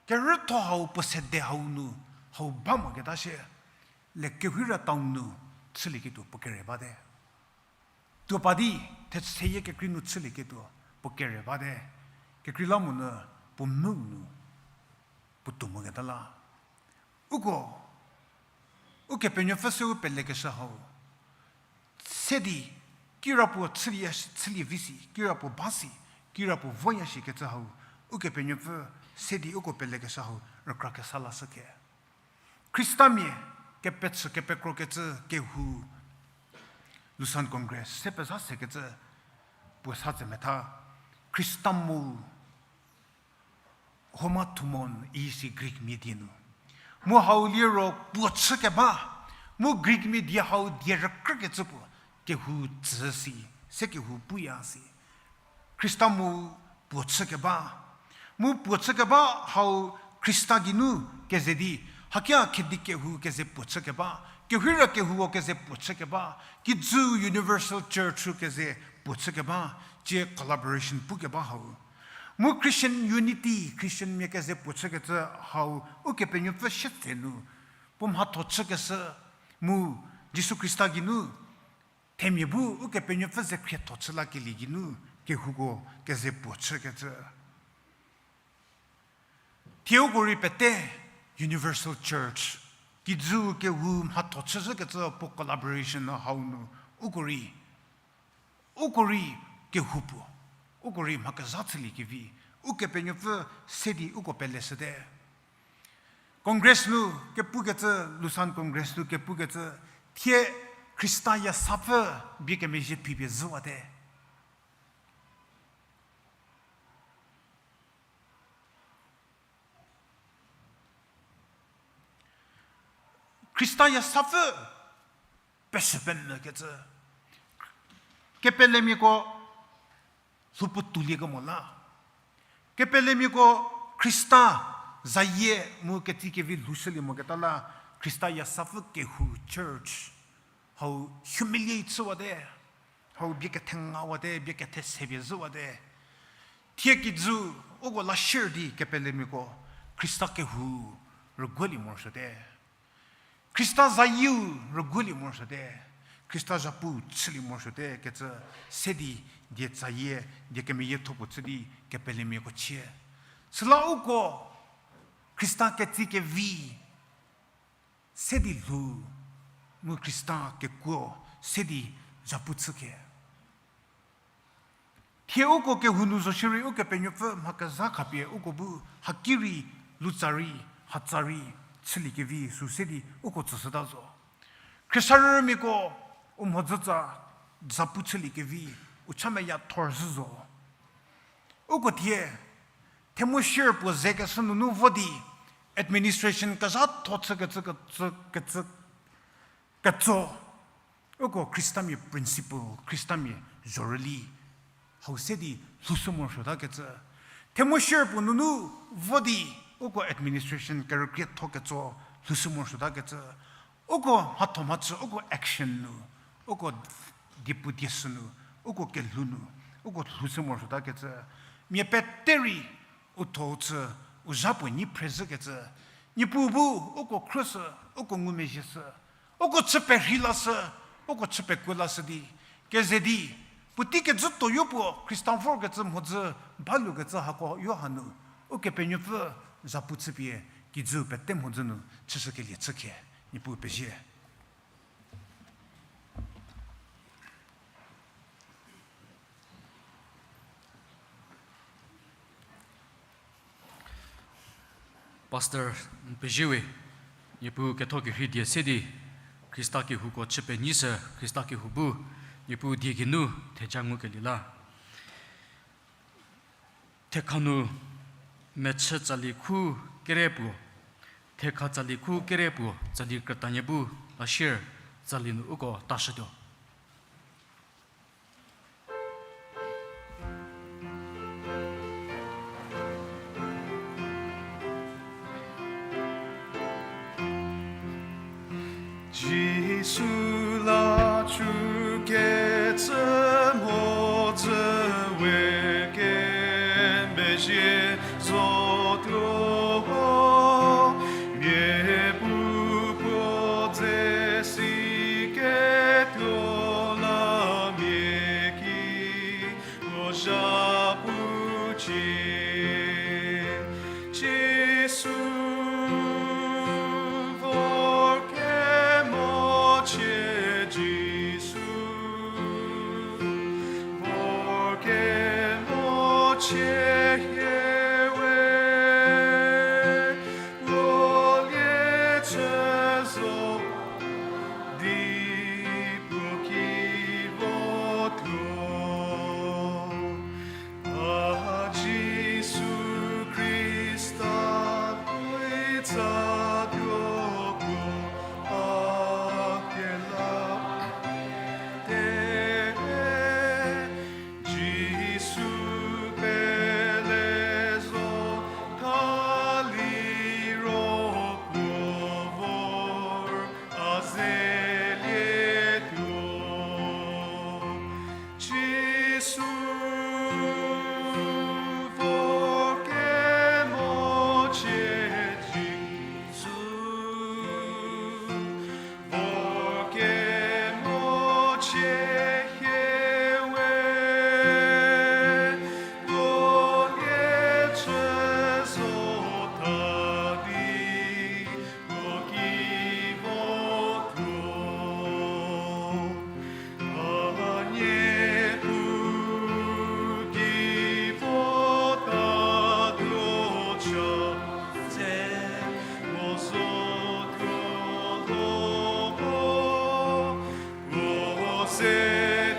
kerütho hau puo sede hau nu, hau ba moketa shie, le Kewhira town nu, chülieketuo puo kere bate. Tuopa di, theseyie kekrei nu chülieketuo puo kere bate. Kekreilamonyü, puo mu nu, puo tuo moketa la. Uko, Ukepenuopfü se u pelekeshü hau. Se di, kirapuo chülie, chülie vi si, kirapuo ba si, kirapuo voya shikecü hau. Ukepenuopfü se di uko pelekeshü hau, rükra kesa lashü khe. Khristamia, kepechü kepekrokecü kehou, Lausanne Congress, se pezha sekecü, puo sa tse metha, Khrista mu, Hamartiomon isi Greek mia die nu. Mu hau liro puo chükeba, mu Greek mia die hau die rükrükecü puo, kehou tsü si, se kehou puya si. Khrista mu puo chükeba. Mu puo chükeba hau Khrista geinu keze di, hakia khedi kehou keze puo chükeba, Kewhira kehou-u keze puo chükeba, kijü Universal Church-u keze puo chükeba, cie collaboration pukeba hau. Mu Christian unity, Christian mia keze puo chükecü hau, Ukepenuopfü sietse nu, puo mhatho chükeshü, mu Jisu Khrista geinu, themia bu Ukepenuopfü ze khrietho chü lakelie geinu, kehouko keze puo chükecü. Thie uko rei pete Universal Church, kijü kehou mhatho chüzhükecü puo collaboration hau nu, uko rei, uko rei kehou puo, uko rei mha kezha chüliekevi, Ukepenuopfü se di uko peleshüte. Congress nu kepukecü, Lausanne Congress nu kepukecü, thie Khrista yasapfü bie kemezhie phipie zhüwate. Khrista yasapfü pesü pemvükecü. Kepelemiako lhou puo tuoliekemo la. Kepelemiako Khrista zayie mu ketsi kevi lhoushülie moketa la, Khrista yasapfü kehou church hau humiliate chüwate, hau bie kethengawate, bie kethesepie zhüwate. Thie kijü uko la share di kepelemiako Khrista kehou rüguolie morosuote. Khrista zayieu rüguolie morosuote. Khrista zhapu chülie morosuote kecü se di die tsayie, die kemeyietho puo chü di kepelemiako chie. Süla uko Khrista ketsi kevi se di lhou mu Khrista kekuo se di zhapu chüke. Thie uko kehou nu zo shierei Ukepenuopfü mha kezha khapie uko bu haki rei lutsa rei, hatsa rei chüliekevi sü se di uko tsüshüta zo. Khriesarümiako u mhodzütsa zhapu chüliekevi u cha meya thor zhü zo. Uko thie, themoshier puo zekeshü nunu vo di administration kezhatho chükecü, kecü, kecü, ketso, uko Khristamia principle, Khristamia zhorüli hau se di lhoushü morosuotakecü. Themoshier puo nunu vo di uko administration kerükrietho ketso lhoushü morosuotakecü. Uko mhatho mhachü, uko action nu, uko diepu dieshü nu, uko kelhou nu, uko lhoushü morosuotakecü. Mia pete rei u tho u chü, u zha puo nyi phrezhükecü. Niepuu bu uko khrüshü, uko ngumezhieshü, uko chü perhei lashü, uko chü pekuo lashü di, keze di, puotei kejütuoyo puo Khrista vorkecü mhodzü balukecü hako yo hanu, Ukepenuopfü zhapu chüpie kijü pete mhodzü nu chüshükelie chükhie, Niepuu pezie. Pastor, n pezie we, Niepuu ketho kerhei die se di, Khrista kehouko chü penyishü, Khrista kehou bu, Niepuu die geinu theja ngukelie la. Thekha nu mechü tsali khu kere puo, thekha tsali khu kere puo, tsali krütanie bu la share tsali nu uko tashütuo. Jisu la chükecü mhodzü we kemezhie zotuo, miapuo puo dze siketuo la mia ki puo zhapu chie. Jisu vor kemochie, Jisu vor kemochie hie we, kuolie chü zo di puo ki votuo. A Jisu Khrista, tuoi tsatuo puo a kela te, Jisu pele zo, tha liro puo vor a zelietuo. Jisu vor kemochie, Jisu vor kemochie hie we, kuolie chü zo tadi puo ki votuo. A Niepuu ki vota tuo cha tse, mo zotuo lo puo se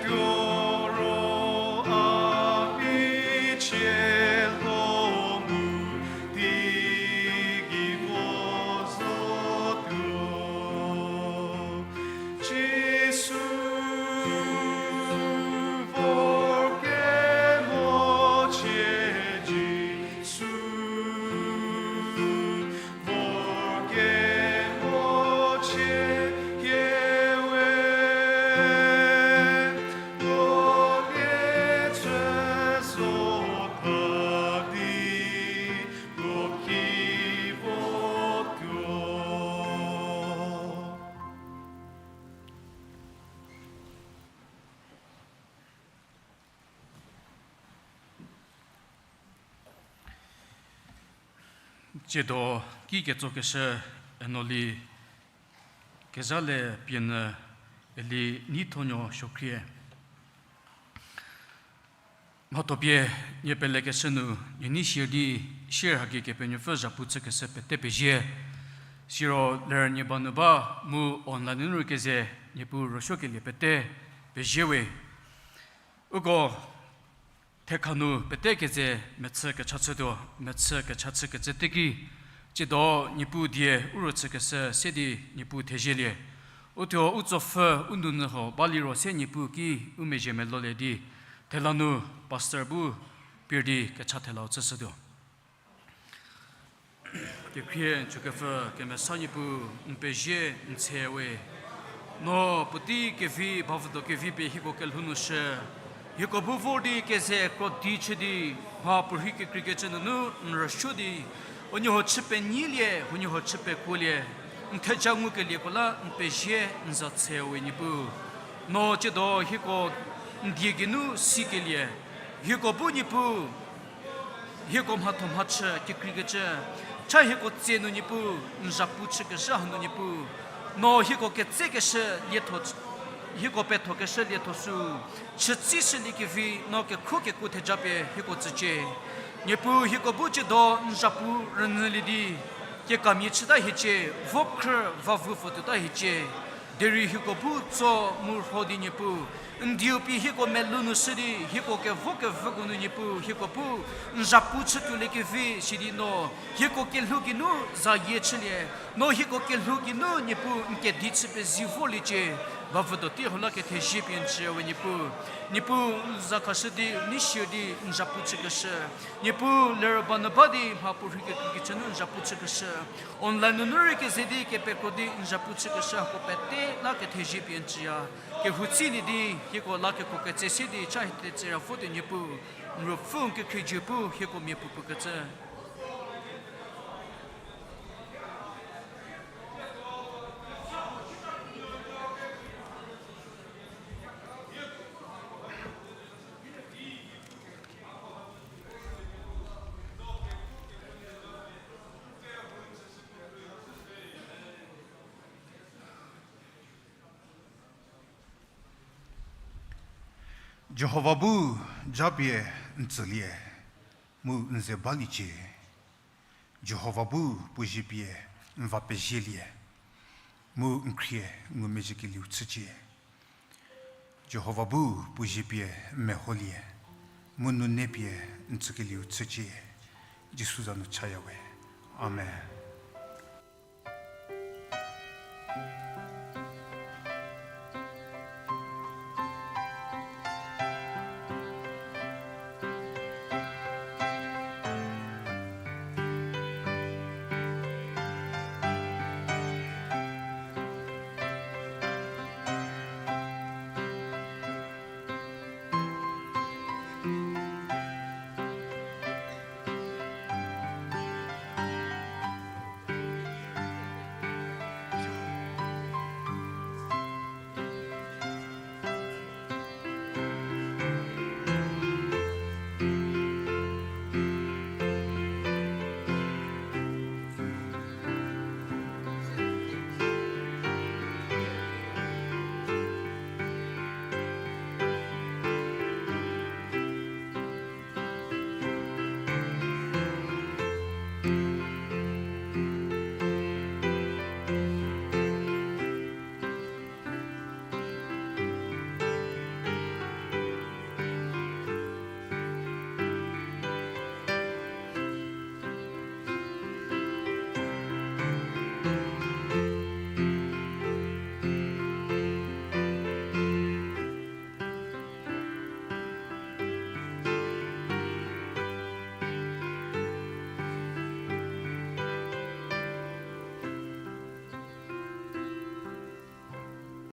tuo ro a bichie lo mu di ki vo zotuo. Jisu vor kemo Tsiedo ki ketsokeshü Enoli Kezhale pie nyü Eli Neithonyo Suokhrie. Mhatho pie nie pelekeshü nu nie nei sier di, sier haki Kepenuopfü zhapu chükeshü pete pezie. Siro ler nie ba nu ba mu online nu rei keze Niepuu rüsuokelie pete pezie we. Uko thekha nu pete keze mechü kecha chütuo, mechü kecha chükecü teki, tsiedo Niepuu die u rüchükeshü se di Niepuu thezielie. Uthuo u tsopfü u nounyü ho baliro se Niepuu ki u mezhie melolie di, thela nu pastor bu pie di kecha thelau chüshütuo. Kekhrie chükepfü kemesa Niepuu, n pezie n tshe we. No puotei kevi, bavüdo kevi pie hieko kelhou nu shü. Hieko bu vor di keze krodi chü di, mha puorhi kekreikecü nunu n rüsuo di, huoniehuo chü penyilie, huoniehuo chü pekuolie, n theja ngukelieko la n pezie n za tshe we Niepuu. No tsiedo hieko n die geinu sikelie, hieko bu Niepuu hieko mhatho mhachü kekreikecü, cha hieko tse nu Niepuu, n zhapu chükeshü hanu Niepuu, no hieko ketsekeshü lietho, hieko pethokeshü lietho sü chütsishüliekevi no kekhruo kekuo theja pie hieko tsücie. Niepuu hieko bu tsiedo n zhapu rünyülie di, kekamia chüta hiecie, vokhrü vavu pfü tuota hiecie. Derei hieko bu tso mu rho di Niepuu, n dieu pie hieko melou nu shü di, hieko kevo kevüko nu Niepuu, hieko bu n zhapu chütuoliekevi sidi no hieko kelhou geinu zayie chülie, no hieko kelhou geinu Niepuu n kedi chü pezie voliecie. Bavüdo tei hau la kethezie pie n tsü we Niepuu. Niepuu n za khashü di, n nei sier di n zhapu chükeshü, Niepuu lerü ba nu ba di mha puorhi kekreikecü nu n zhapu chükeshü, online nunu rei keze di kepekro di n zhapu chükeshü hako pete la kethezie pie n tsüya. Kehoutsülie di hieko la kekuo ketse se di cha hie tetse ra votuo Niepuu, n Ruopfü n kekhriejü bu hieko mia puopuo kecü. Jihova bu japie n tsülie, mu n ze baliecie. Jihova bu puo zie pie n va pezielie, mu n khrie ngumezhiekelieu chücie. Jihova bu puo zie pie n meholie, mu nune pie n tsükelieu chücie. Jisu za nu chaya we. Amen.